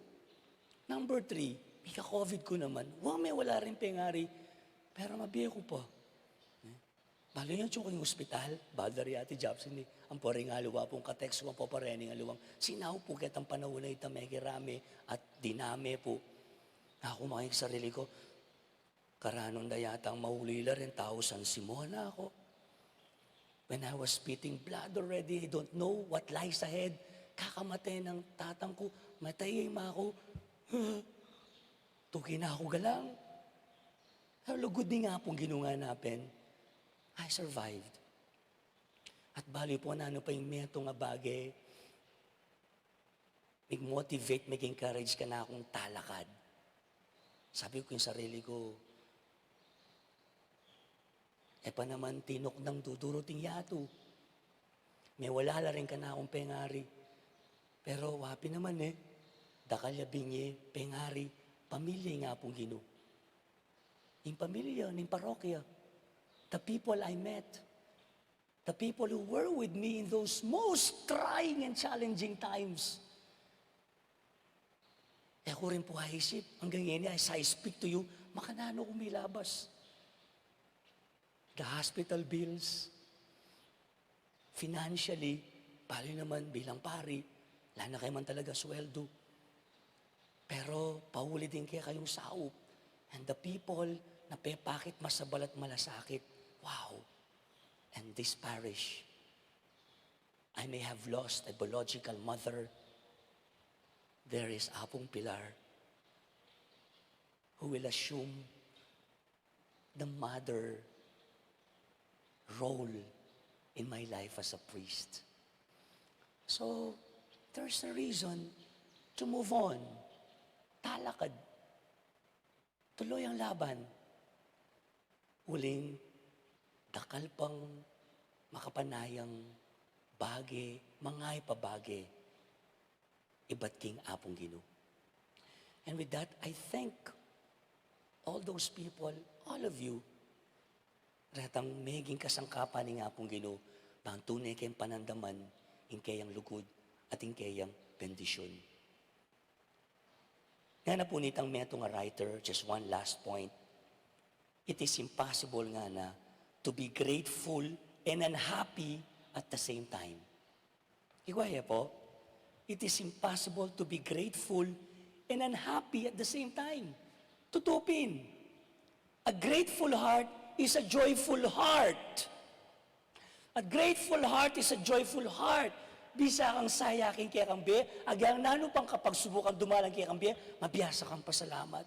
Number three, mika-COVID ku naman. Wa, mewala ring pengari, pero mabie ku pa. Eh? Balu nya atsu ku king ospital, badar ya Ate Jobson, eh. Ampo ring aliwa pung ka-text ku, ampo pa reng aliwang sinaup pu ketang panaun a ita, mekirame at diname pu. Aku, makanyan king sarili ku, "Karanun da yatang mauli la reng tau San Simon," aku. "When I was spitting blood already, I don't know what lies ahead. Kakamate nang tatang ku, matay ya i ma ku." Tuki na aku galang. Pero lugud ning Apung Ginu nganapen, I survived. At balu pu nanu pa ing metung a bage, mig-motivate, mig-encourage kanakung talakad. Sabi ku king sarili ku, "E pa naman tinuknang dudurut ing yatu. Mewala la ring kanakung pengari. Pero wa pin naman, e. Dakal ya binye pengari, pamilya ning Apung Ginu. Ing pamilya ning parokya. The people I met. The people who were with me in those most trying and challenging times." E ku rin pu aisip, anggang ngeni, as I speak to you, makananu kung milabas. The hospital bills, financially, balu naman bilang pari, ala na kayu man talaga sweldo. Pero pauli ding kekayung saup. And the people na pepakit masabal at malasakit. Wow! And this parish, I may have lost a biological mother. There is Apung Pilar who will assume the mother role in my life as a priest. So, there's a reason to move on. Talakad. Tuloy ang laban. Uling dakal pang makapanayang bage, mangayap a bage ibat king Apung Ginu. And with that, I thank all those people, all of you, retang meging kasangkapan ning Apung Ginu, bang tune keng panandaman ing keyang lugud at ing keyang bendisyun. Ngana pu nitang metung a writer, just one last point. It is impossible, ngana, to be grateful and unhappy at the same time. Ikwa ya pu, it is impossible to be grateful and unhappy at the same time. Tutu pin, a grateful heart is a joyful heart. A grateful heart is a joyful heart. Bisa kang saya king kekang bie, agyang nanu pang kapagsubukan dumalan king kekang bie, mabiasa kang pasalamat.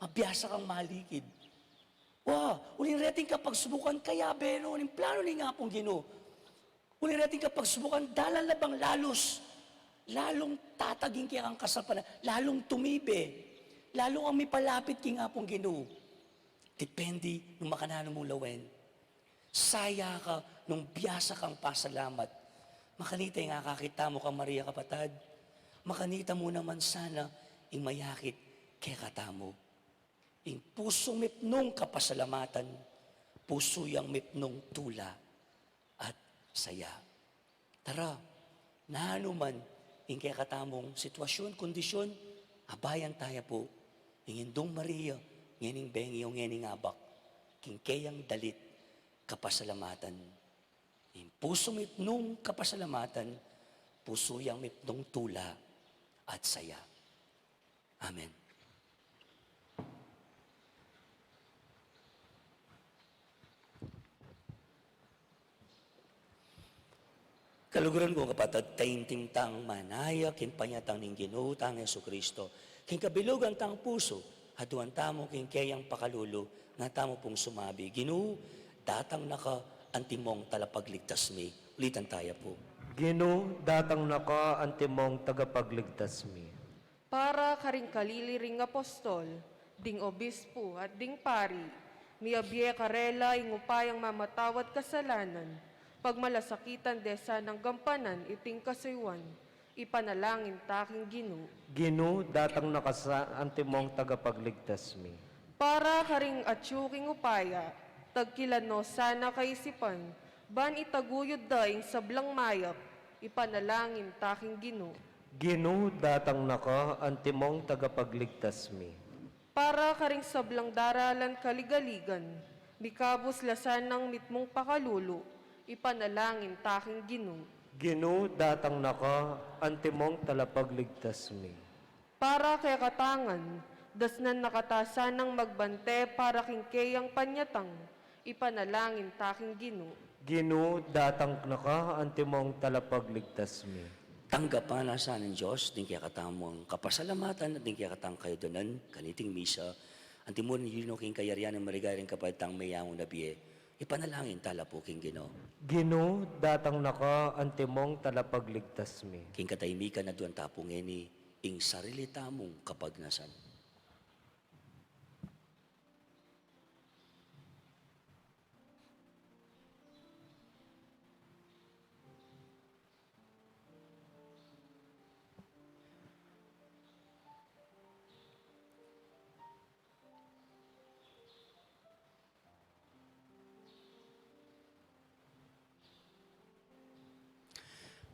Mabiasa kang malikid. Wa, uling reting kapagsubukan, kayabe no ning planu ning Apung Ginu. Uling reting kapagsubukan, dalan la bang lalus, lalung tatag ing kekang kasalpantayanan, lalung tumibe, lalu kang mipalapit king Apung Ginu. Depende nung makananu mung lawen. Saya ka nung biasa kang pasalamat. Makanita ing akakit tamu kang Maria, kapatad. Makanita mu naman sana ing mayakit kekatamu. Ing pusung mipnung kapasalamatan, pusu yang mipnung tula at saya. Tara, nanu man ing kekatamung sitwasyun, kondisyon, abayan taya pu ing Indung Maria ngening bengi o ngening abak king keyang dalit kapasalamatan. Ing pusung mipnung kapasalamatan, pusu yang mipnung tula at saya. Amen. Kaluguran kung kapatad, taimtim tang manaya king panyatang ning Ginu tang Jesucristo. King kabilugan tang pusu, aduan tamu king keyang pakalulu, nga tamu pung sumabi, Ginu, datang na ka, antimong talapagligtas mi. Ulitan taya pu. Ginu, datang na ka, antimong tagapagligtas mi. Para karing kalili ring apostol, ding obispo at ding pari, miabie karela ing upayang mamatawad kasalanan, pagmalasakitan de sanang gampanan iting kasuyuan, ipanalangin ta king Ginu. Ginu, datang na ka sa, antimong tagapagligtas mi. Para karing atyu king upaya, tagkilan no sana kaisipan, ban itaguyud da ing sablang mayap, ipanalangin ta king Ginu. Ginu, datang na ka, antimong tagapagligtas mi. Para karing sablang daralan kaligaligan, mikabus la sanang mitmung pakalulu, ipanalangin ta king Ginu. Ginu, datang na ka, antimong talapagligtas mi. Para kekatang, dasnan na kata sanang magbante para king keyang panyatang, ipanalangin ta king Ginu. Ginu, datang na ka, antimong talapagligtas mi. Tanggapan na sa ning Dios ding kekatamung kapasalamatan at ding kekatang kayadwanan kaniting misa, antimong yun king kayarian ning marigaring kapatad tang meyangu na bie, ipanalangin ta la pu king Ginu. Ginu, datang na ka, antimong talapagligtas mi. King katahimikan aduan ta pu ngeni ing sarili tamung kapagnasan.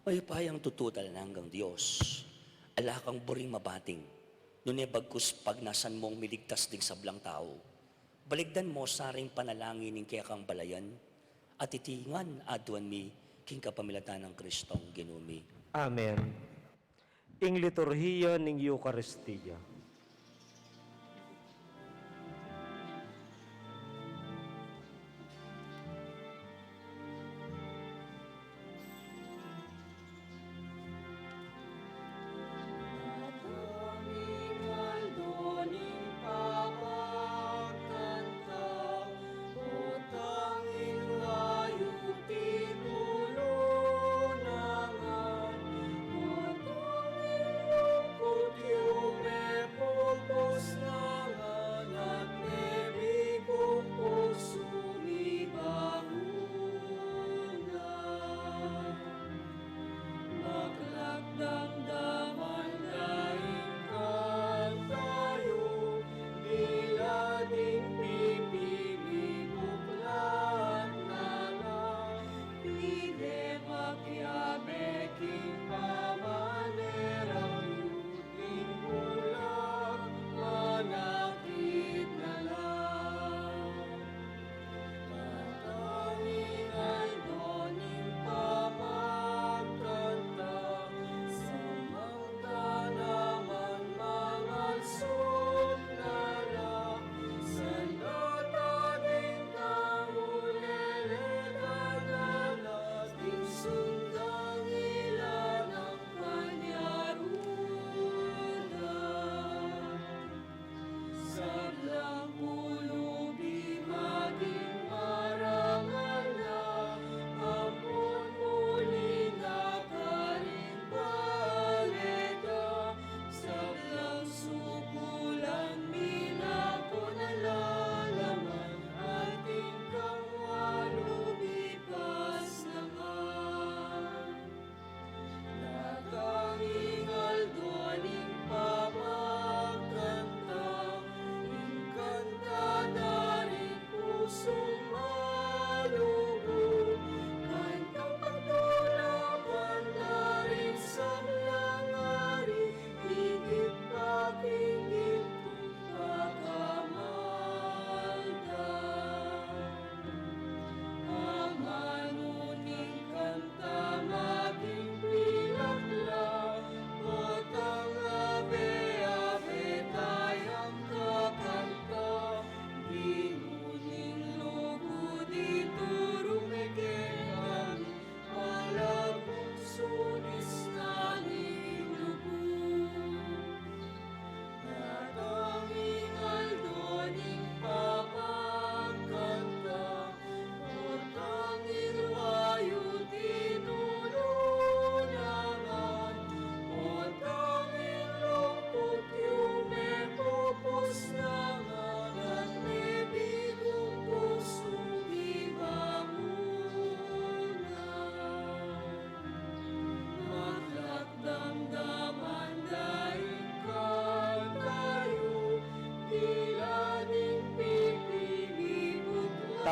Mayupayang tutu at alang anggang Dios, ala kang buring mabating, nune bagkus pagnasan mung miligtas ding sablang tau. Balikdan mo sa ring panalangin ning kekang balayan, at iti ngan aduan mi king kapamilatan nang Kristong Ginu mi. Amen. Ing liturhiya ning Eukaristia.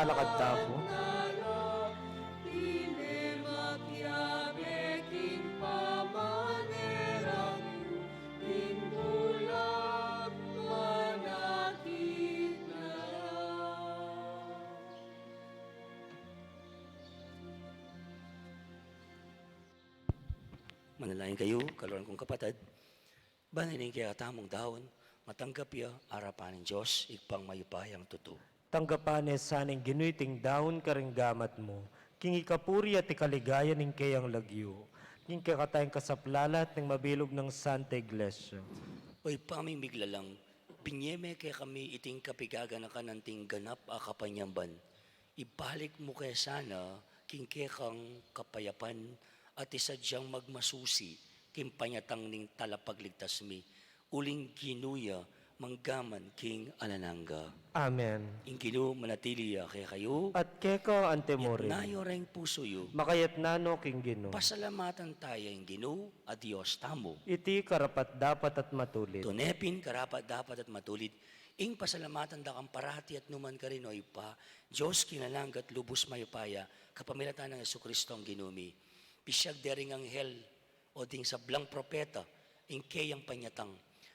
Lakad ta pu. Pine makiabe king pamaneran yu, king bulag manakit na. Manalangin kayu, kaluguran kung kapatad. Ban ining kekatamung daun, matanggap ya arapan ning Dios, Ibpang mayupayang tutu. Tanggapan ne sa ning Ginu iting daun karing gamat mu, king ikapuri at ikaligaya ning keyang lagyu, king kekatang kasaplalan at ning mabilug nang Santa Iglesia. O Ibpa ming miglalang, binye me kekami iting kapigaganakan anting ganap a kapanyamban. Ibalik mu ke sana king kekang kapayapan at isadyang magmasusi king panyatang ning Talapagligtas mi, uling Ginu ya manggaman king alang angga. Amen. Ing Ginu manatili ya kekayu. At keka antimurin. Itas yu reng pusu yu. Makaitas no king Ginu. Pasalamatan taya ing Ginu a Dios tamu. Iti karapat-dapat at matulid. Tune pin karapat-dapat at matulid ing pasalamatan da kang parati at nukarin man, O Ibpa, Dios king alang angga at lubus mayupaya, kapamilatan nang Jesucristo a Ginu mi. Pisiyag de ring anghel o ding sablang propeta ing keyang panyatang.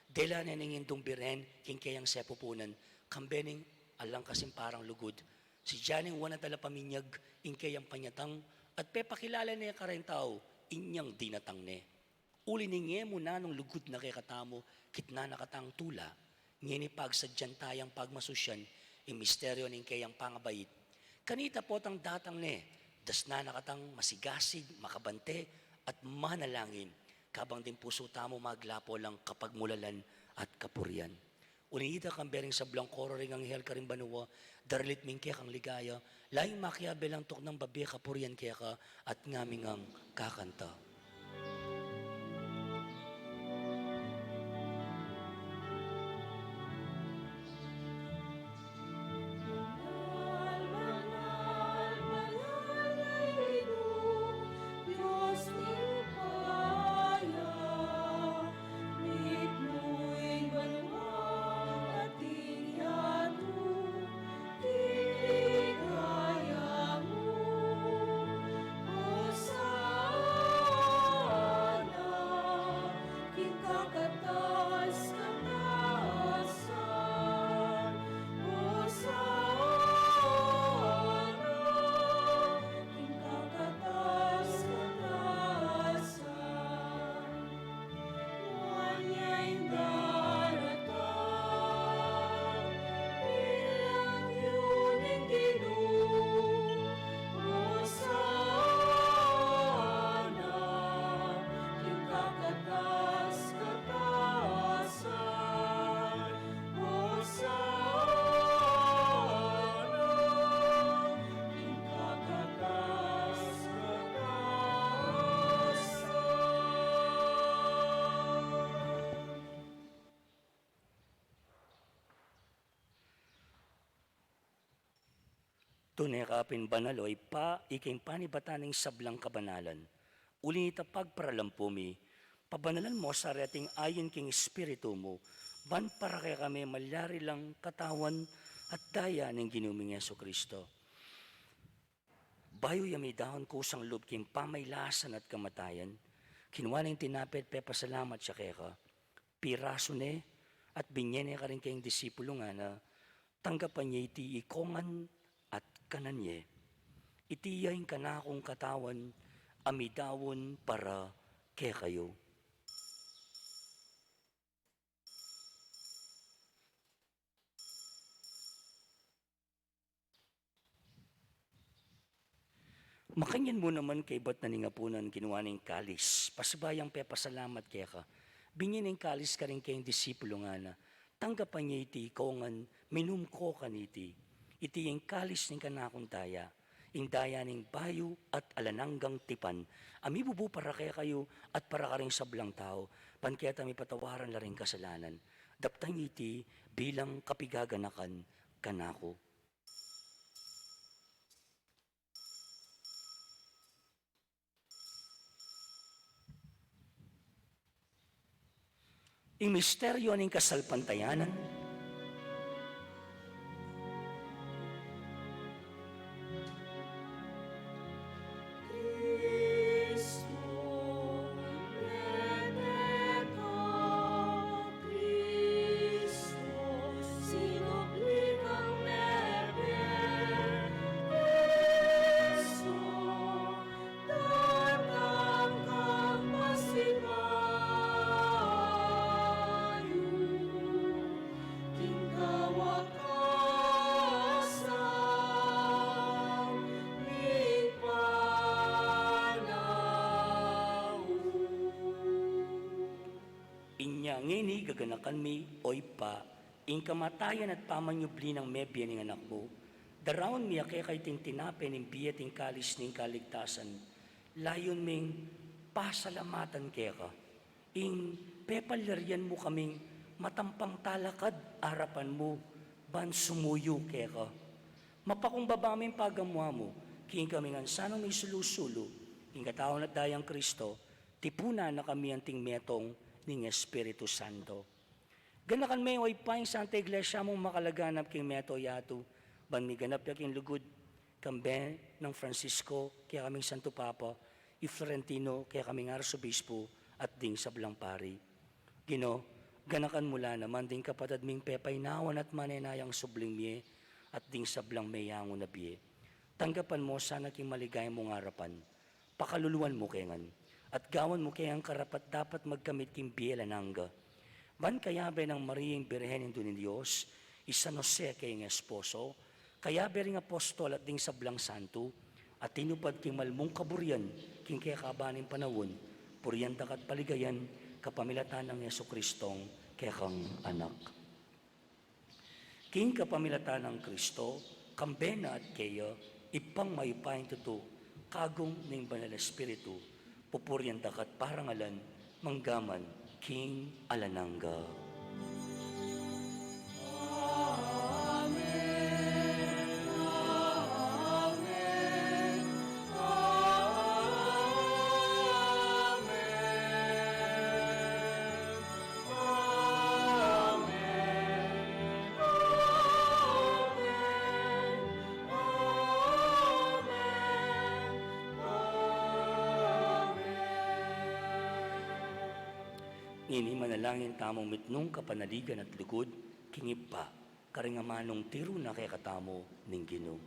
Dela ne ning Indung Birhen king keyang sepupunan, kambe ning alang kasimparang lugud. Sadya neng wana talapaminyag ing keyang panyatang, at pepakilala ne kareng tau inyang dinatang ne. Uli ning e mu nanung lugud na kekatamu, kitnan na katang tula, ngeni pagsadyan tayang pagmasusyan ing misteryu ning keyang pangabait. Kanita potang datang ne, dasnan na katang masigasig, makabante, at manalangin, kabang ding pusu tamu maglapo lang kapagmulalan at kapurian. Uli nita, kambe ring sablang koro ring anghel karing banua, daralit mi ing kekang ligaya, lalu makiabe lang tuknang bibie kapurian keka, at ngami ngang kakanta. Banal, banal, banal a Ginu, Dios ning upaya, mitmu ing banua at ing yatu, king ligaya mu. Hosana king kakatas-katasan. Hosana king kakatas-katasan. Nuan ya ing daratang, ing lagyu ning Ginu. Hosana king kakatas-katasan. Hosana king kakatas-katasan. Tune ka pin banal, o Ibpa, ika ing panibatan ning sablang kabanalan. Uli nita pagparalampu mi, pabanalan mo sa reting ayin king Espiritu mu, ban para kekami malyari lang katawan at daya ning Ginu ming Jesucristo. Bayu ya midaun kusang lub king pamailasan at kamatayan, kinua ne ing tinape at pepasalamat ya keka, pirasu ne at binye ne karing keyang disipulu, ngana, tanggapan ye iti ikongan at kanan ye. Iti ya ing kanakung katawan a midaun para kekayu. Makanyan mu naman kaybat na ning apunan, kinua ne ing kalis, pasibayu yang pepasalamat keka, binye ne ing kalis karing keyang disipulu, ngana, tanggapan ye iti ikongan, minum ko kaniti. Iti ing kalis ning kanakung daya, ing daya ning bayu at alang anggang tipan, a mibubu para kekayu at para karing sablang tau, ban keta mipatawaran la ring kasalanan. Daptan ye iti bilang kapigaganakan kanaku. Ing misteryu ning kasalpantayanan. Ngeni gaganakan mi, O Ibpa, ing kamatayan at pamanyubli nang mebie ning Anak mu, daraun mi keka iting tinape ning bie at ing kalis ning kaligtasan. Layun ming pasalamatan keka ing pepalyarian mu kaming matampang talakad arapan mu ban sumuyu keka. Mapakumbaba ming pagamuan mu king kaming ngan sanang misulu-sulu king katawan at dayang Kristo, tipunan na kami anting metung ning Espiritu Santo. Ganakan me, O Ibpa, ing Santa Iglesia mung makalaganap king mabilug a yatu, ban miganap ya king lugud, kambe nang Francisco, kekaming Santo Papa, i Florentino, kekaming Arsobispo, at ding sablang pari. Ginu, ganakan mu la naman ding kapatad ming pepainawan at manenayang subling mie, at ding sablang meyangu na bie. Tanggapan mu sana king maligaya mung arapan. Pakaluluan mu ke ngan, at gawan mu ke ngan karapat-dapat magkamit king bie alang angga. Ban kayabe nang Maria ing Birhen Indu ning Dios, i San Jose kayang esposo, kayabe ring apostol at ding sablang santo, a tinupad king malmung kaburian king kekaban ning panaun, purian da ka at paligayan kapamilatan nang Jesucristong kekang Anak. King kapamilatan nang Kristo, kambe na at keya, Ibpang mayupayang tutu, kagum ning Banal Espiritu, pupurian da ka at parangalan, mangga man king alang angga. Amen. Amen. Amen. Amen. Amen. Amen. Amen. Ngeni manalangin tamung mitmung kapanaligan at lugud king Ibpa, karing amanung tiru na kekatamu ning Ginu.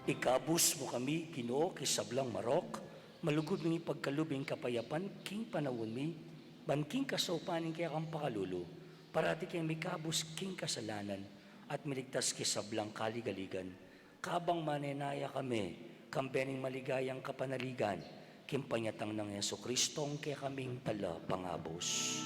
Ikabus mu kami, Ginu, king sablang marok, malugud ming ipagkalub ing kapayapan king panaun mi, ban king kasaupan ning kekang pakalulu, parati keng mikabus king kasalanan, at miligtas king sablang kaligaligan, kabang manenaya kami, kambe ning maligayang kapanaligan, king panyatang nang Jesucristong kekaming Talapangabus.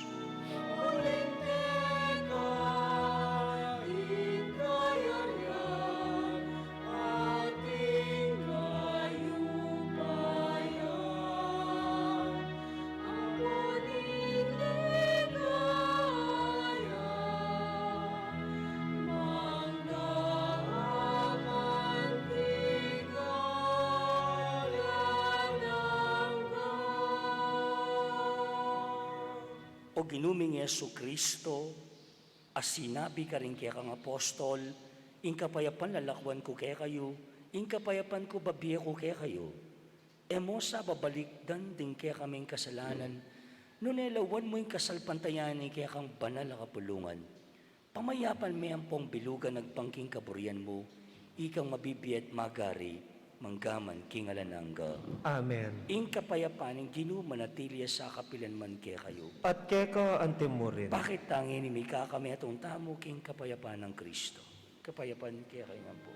O Ginu ming Jesucristo, a sinabi karing kekang apostol, ing kapayapan lalakwan ku kekayu, ing kapayapan ku bibie ku kekayu. E mu sa babalikdan ding kekaming kasalanan, nune lawan mu ing kasalpantayanan ning kekang banal a kapulungan. Pamayapan me ampong bilugan agpang king kaburian mu, ikang mabibie at magari, mangga man king alang angga. Amen. Ing kapayapan ning Ginu manatili ya sa kapilan man kekayu. At keka anti mu rin. Pakit tangin mi kakametung tamu king kapayapan nang Kristo. Kapayapan kekayu ngan pu.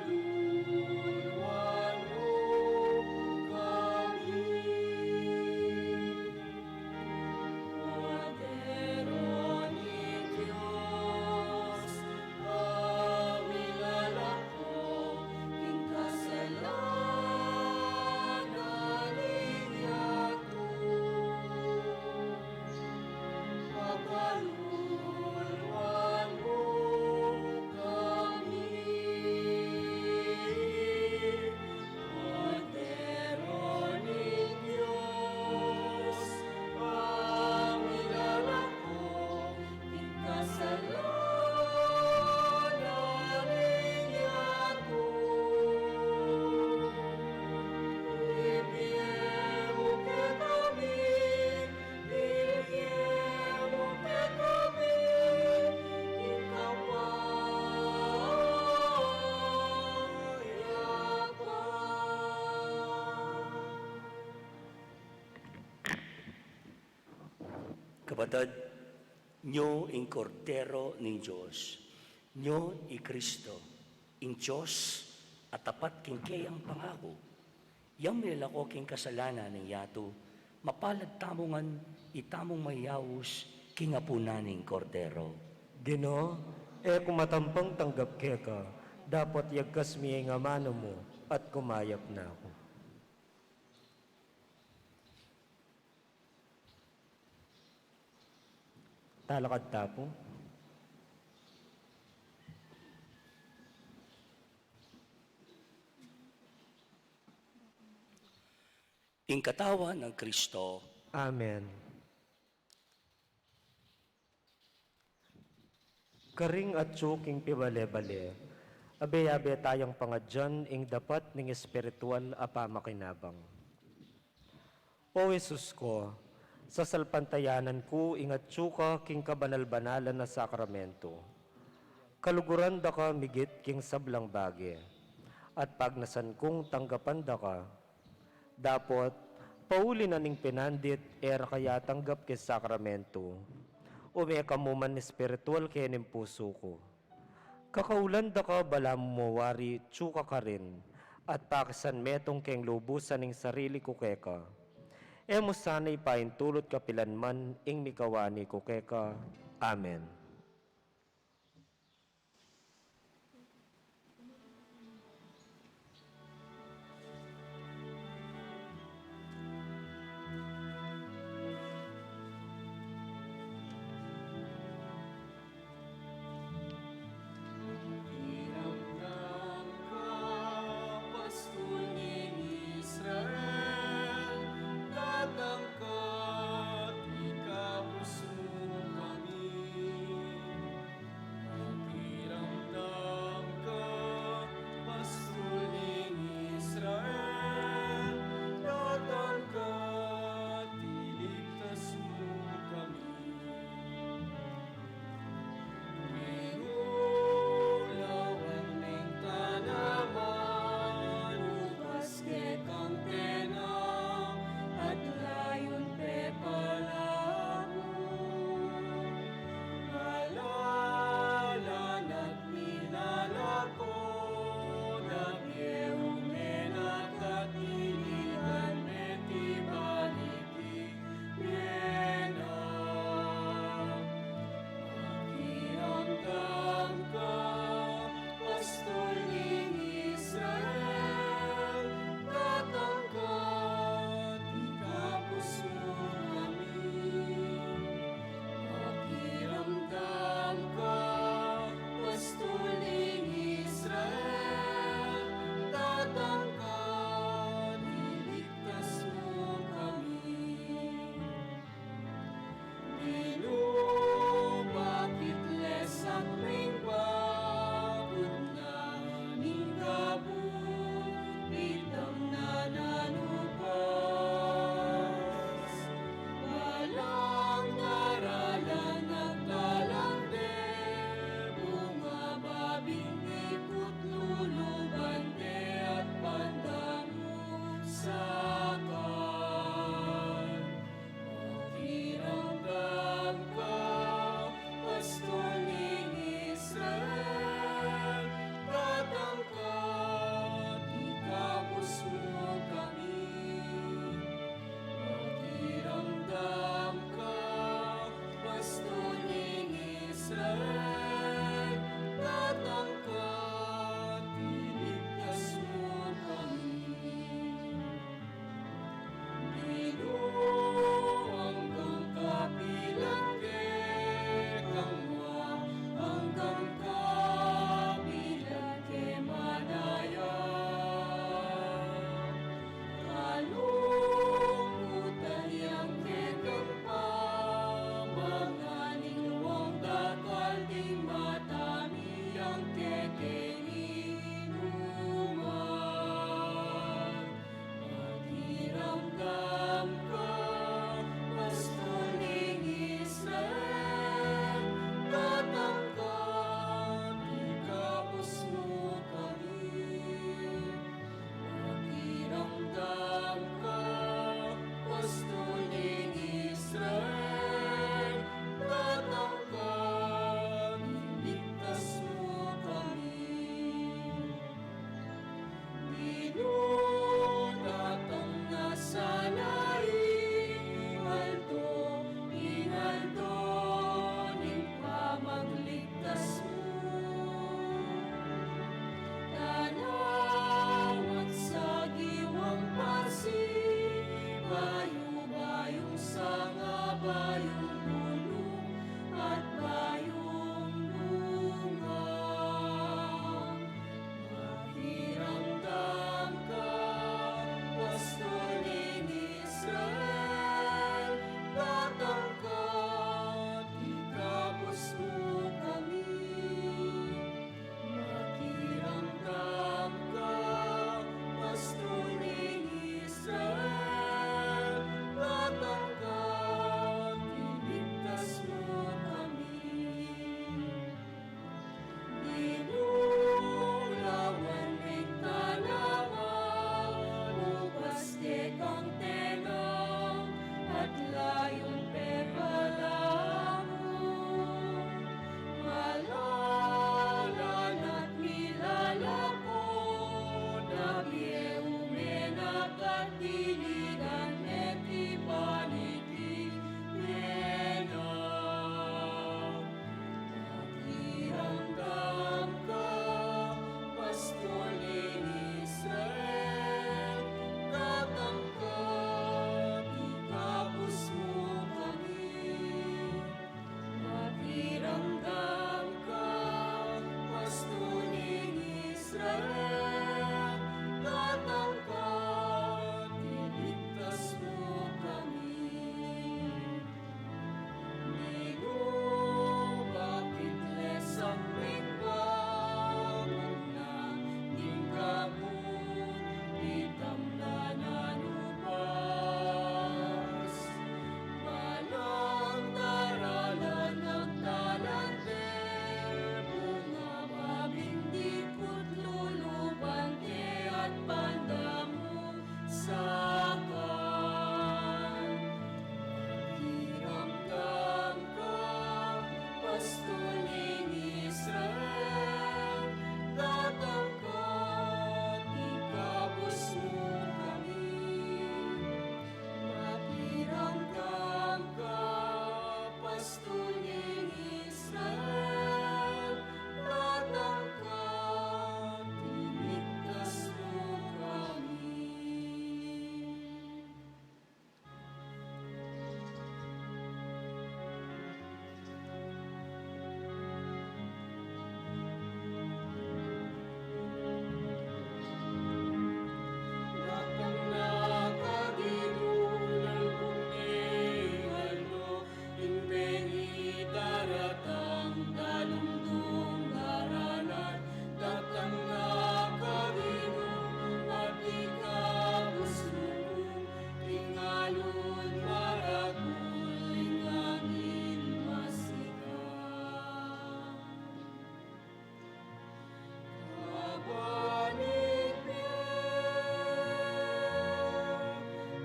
Pakaluluan mu kami. Kordero ning Dios, a milalako king kasalanan ning yatu. Pakaluluan mu kami. Kordero ning Dios, a milalako king kasalanan ning yatu. Ibie mu kekami, ibie mu kekami ing kapayapan. Kapatad, nyo ing Kordero ning Dios, nyo i Kristo, ing Dios a tapat king keyang pangaku. Yang milalako king kasalanan ning yatu, mapalad tamu ngan itamung mayaus king apunan ning Kordero. Ginu, e ku matampang tanggap keka, dapot yagkas mu ya ing amanu mu, at kumayap na ku. Talakad ta pu. Ing katawan nang Kristo. Amen. Karing atyu king pibale-bale, abe-abe tayang pangadyan ing dapat ning espiritual a pamakinabang. O Jesus ku, sasalpantayanan ku ing atyu ka king kabanal-banalan a sakramento. Kaluguran da ka migit king sablang bage, at pagnasan kung tanggapan da ka. Dapot, pauli na ning pinandit e ra ka yatanggap king sakramento, ume ka mu man espiritual keng pusu ku. Kakaulan da ka balamu mu wari atyu ka karin, at pakisan metung keng lubusan ing sarili ku keka. E mu sana ipaintulut kapilan man ing mikawani ku keka. Amen. Tinamnam ka, pastul ning Israel, datang ka, ikabus mu kami. Datang na sana ing aldo, ing aldo ning pamagligtas mu. Tanawan sagiwang pasibayu, bayung sanga, bayung bunga at bayung bunga. Makiramdam ka, pastul ning Israel, datang ka, ikabus mu kami. Makiramdam ka, pastul ning Israel, datang ka, iligtas mu kami. Dinulawan ning tanaman, ubas kekang tenga at layun pepalamu. Malalan at milalako, na bie umenak at dinigan meti paniki mena. Makiramdam ka, pastul ning Israel, datang ka, ikabus mu kami. Makiramdam ka, pastul ning Israel, datang ka, iligtas mu kami. Ninu bakit lesang mengbangun na ning kabun di tamdanan ubas. Manang daralan at talante, bunga babing dikut lulubante at pandamu sakan. Makiramdam ka, pastul ning Israel, datang ka, ikabus mu kami. Makiramdam ka, pastul ning Israel, datang ka, iligtas mu kami. Datang na ka Ginu, lalbung ne aldo, ing bengi daratang, dalumdung daralan. Datang na ka Ginu, at ikabus mu ing alun maragul, ing angin masikan. Kabanit mie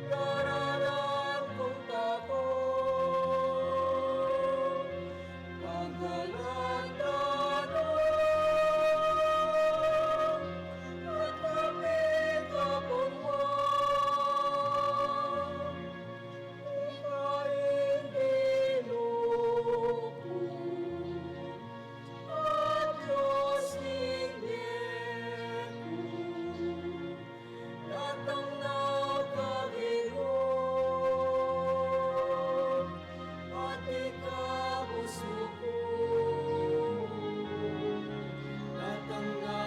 daralan kung takut, pagalan tanu at kapit kapun mu. Ika ing Ginu ku, at Dios ning bie ku. Datang na ka Ginu, at ikabus mu ku. Datang na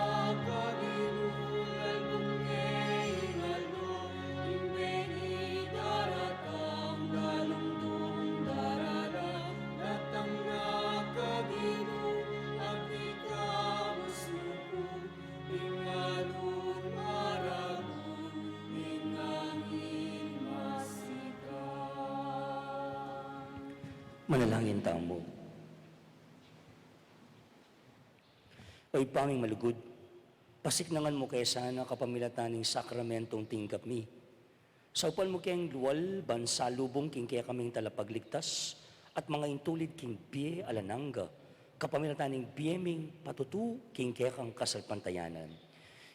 ka Ginu, lalbung ne ing aldo, ing bengi daratang, dalumdung daralan. Datang na ka Ginu, at ikabus mu ku, ing alun maragul, ing angin masikan. Manalangin tamu. O Ibpa ming malugud, pasiknangan mu ke sana kapamilatan ning sakramentong tinggap mi. Saupan mu keng lual ban salubung king kekaming talapagligtas at mangaintulid king bie alang angga, kapamilatan ning bie ming patutu king kekang kasalpantayanan.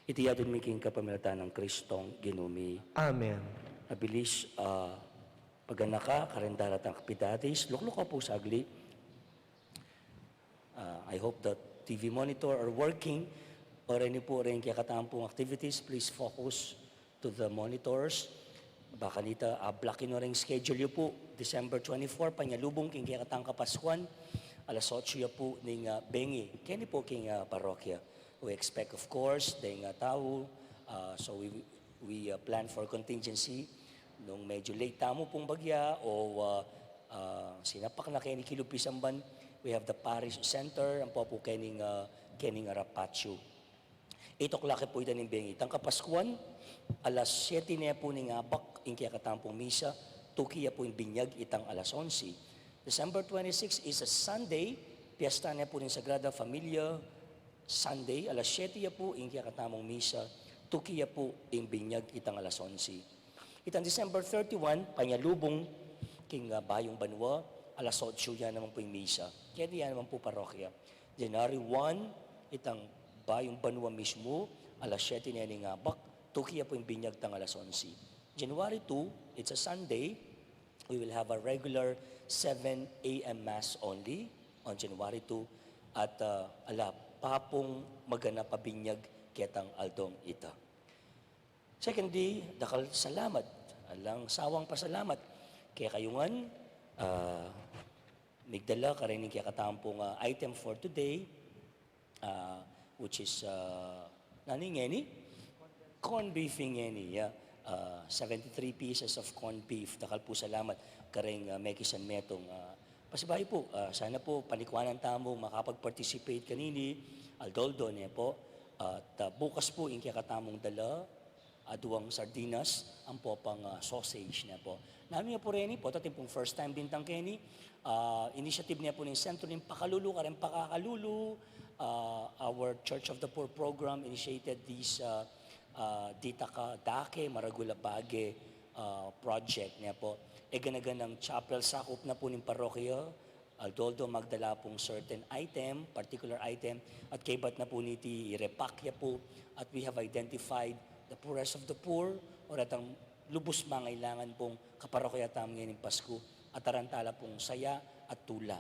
Iti adwan mi king kapamilatan nang Kristong Ginu mi. Amen. Mabilis, ah, paganaka, karin daratang aktibidades, lukluk ko pu sagli. Ah, I hope the T V monitor are working. O reni pu, reng kekatang pung activities, please focus to the monitors. Baka nita, ah, block yu reng schedule yu pu. December twenty-four, panyalubung king kekatang Kapaskuan, alas otso ya pu ning, ah, bengi. Keni pu king, ah, parokya. We expect, of course, deng, ah, tau. Ah, so we, we, ah, plan for contingency. Nung medyo late tamu pung bagya o, ah, ah, sinapak na keni kilub pisamban, we have the parish center, ampo pu kening, ah, kening arapatsu. Eight o'clock pu ita ning bengi. Itang Kapaskuan, alas siyete ne pu ning abak ing kekatang pung misa, tuki ya pu ing binyag itang alas onse. December twenty-six is a Sunday, piyesta ne pu ning Sagrada Familia, Sunday, alas siyete ya pu ing kekatamung misa, tuki ya pu ing binyag itang alas onse. Itang December thirty-one, panyalubung king, ah, Bayung Banua, alas otso ya naman pu ing misa. Keti ya naman pu parokya. January one, itang Bayung Banua mismu, alas siyete ne ning abak, tuki ya pu ing binyag tang alas onse. January two, it's a Sunday, we will have a regular seven A M Mass only on January two. At, ah, ala pa pung maganap a binyag ketang aldong ita. Secondly, dakal salamat. Alang sawang pasalamat kekayu ngan, ah, migdala karin ing kekatamung, ah, item for today, ah, which is, ah, nanu ngeni? Corned beef ngeni, yeah. Ah, seventy-three pieces of corned beef. Dakal pu salamat kareng, ah, mekisan metung. Ah, pasibayu pu, ah, sana pu panikuanan tamu makapag-participate kanini, aldo-aldo ne pu. At, ah, bukas pu ing kekatamung dala, aduang sardinas, ampo pang, ah, sausage ne pu. Nanu ya pu reni pu, atin pung first time bintang keni, ah, initiative ne pu ning Sentro ning Pakalulu kareng Pakakalulu, ah, our Church of the Poor program initiated this, ah, ah, Ditak a Dake, Maragul a Bage, ah, project ne pu. E gana-ganang chapel sakup na pu ning parokya, aldo-aldo magdala pung certain item, particular item, at kaybat na pu niti i-repack ya pu, at we have identified the poorest of the poor, o retang lubus mangailangan pung kaparokya tamu ngening Pasku, at tarantala pung saya at tula.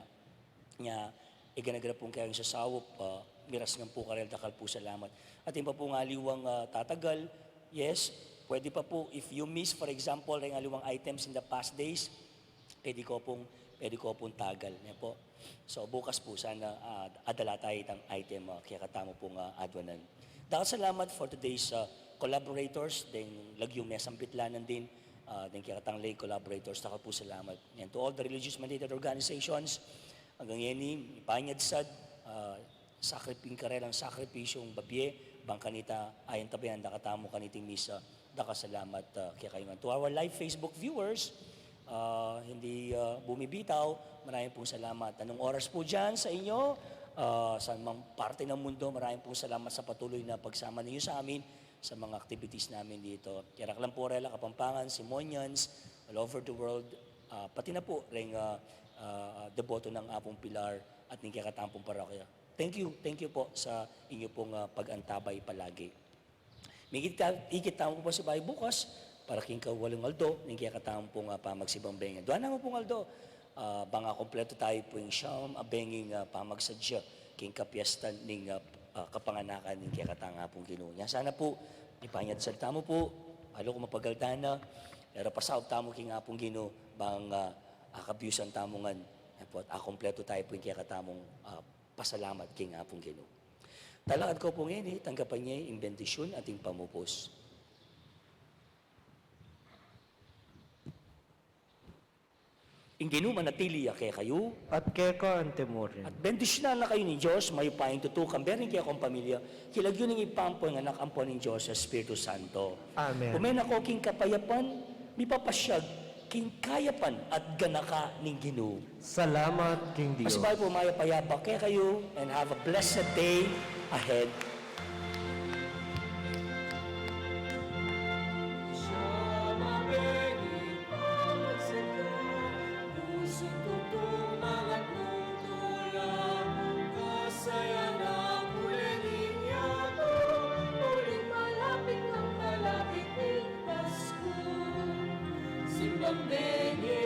Nya, e gana-gana pung kayang sasaup, ah, miras ngan pu karela dakal pu salamat. Atin pa pung aliwang, ah, tatagal, yes, pwede pa pu, if you miss, for example, reng aliwang items in the past days, pwede ko pung, pwede ko pung tagal, ne pu. So, bukas pu sana, ah, adala tayu itang item, ah, kekatamu pung, ah, adwanan. Dakal salamat for today's, ah, collaborators, deng lagyung mesambit la nandin, ah, deng kekatang lay collaborators, dakal pu salamat. And to all the religious mandated organizations, anggang ngeni, ipanyadsad, ah, sakrip-, ing karelang sakripisyung babie, bang kanita, ayantabayanan da katamu kaniting misa, dakal salamat, ah, kekayu ngan. To our live Facebook viewers, ah, hindi, ah, bumibitaw, maraming pung salamat. Anong oras po dyan sa inyo? Ah, sa mang parte ng mundo, maraming pong salamat sa patuloy na pagsama ninyo sa amin, sa mga activities namin dito. Kaya Raklan Porela, Kapampangan, Simonians, all over the world, ah, pati na po ring, ah, ah, deboto ng Apong Pilar at ning kekatampong parokya. Thank you, thank you po sa inyo pong, ah, pag-antabay palagi. Mikit ka, ikit tamu pu pasibayu bukas, para king kawalung aldo ning kekatampong, ah, pamagsimbang bengi. Dua na mu pung aldo, ah, bang akumpletu tayu pu ing siyam a benging, ah, pamagsadya king kapiestan ning, ah, ah, kapanganakan ning kekatang Apung Ginu. Nya sana pu, ipanyadsad tamu pu, alu ku mapagal tana, pero pasaup tamu king Apung Ginu, bang, ah, akabyusan tamu ngan, e pu, at akumpletu tayu pu ing kekatamung, ah, pasalamat king Apung Ginu. Talakad ko pu ngeni, tanggapan ye ing bendisyun at ing pamupus. Ing Ginu manatili ya kekayu. At keka antimurin. At bendisyunan na kayu ning Dios, mayupayang tutu, kambe ring kekong pamilya, king lagyu ning Ibpa, ampo ning Anak, ampo ning Dios Espiritu Santo. Amen. Ume na ko king kapayapan, mipapasyag king kayapan at ganaka ning Ginu. Salamat king Dios. Pasibayu pu, mayap a yabak kekayu, and have a blessed day ahead. Benye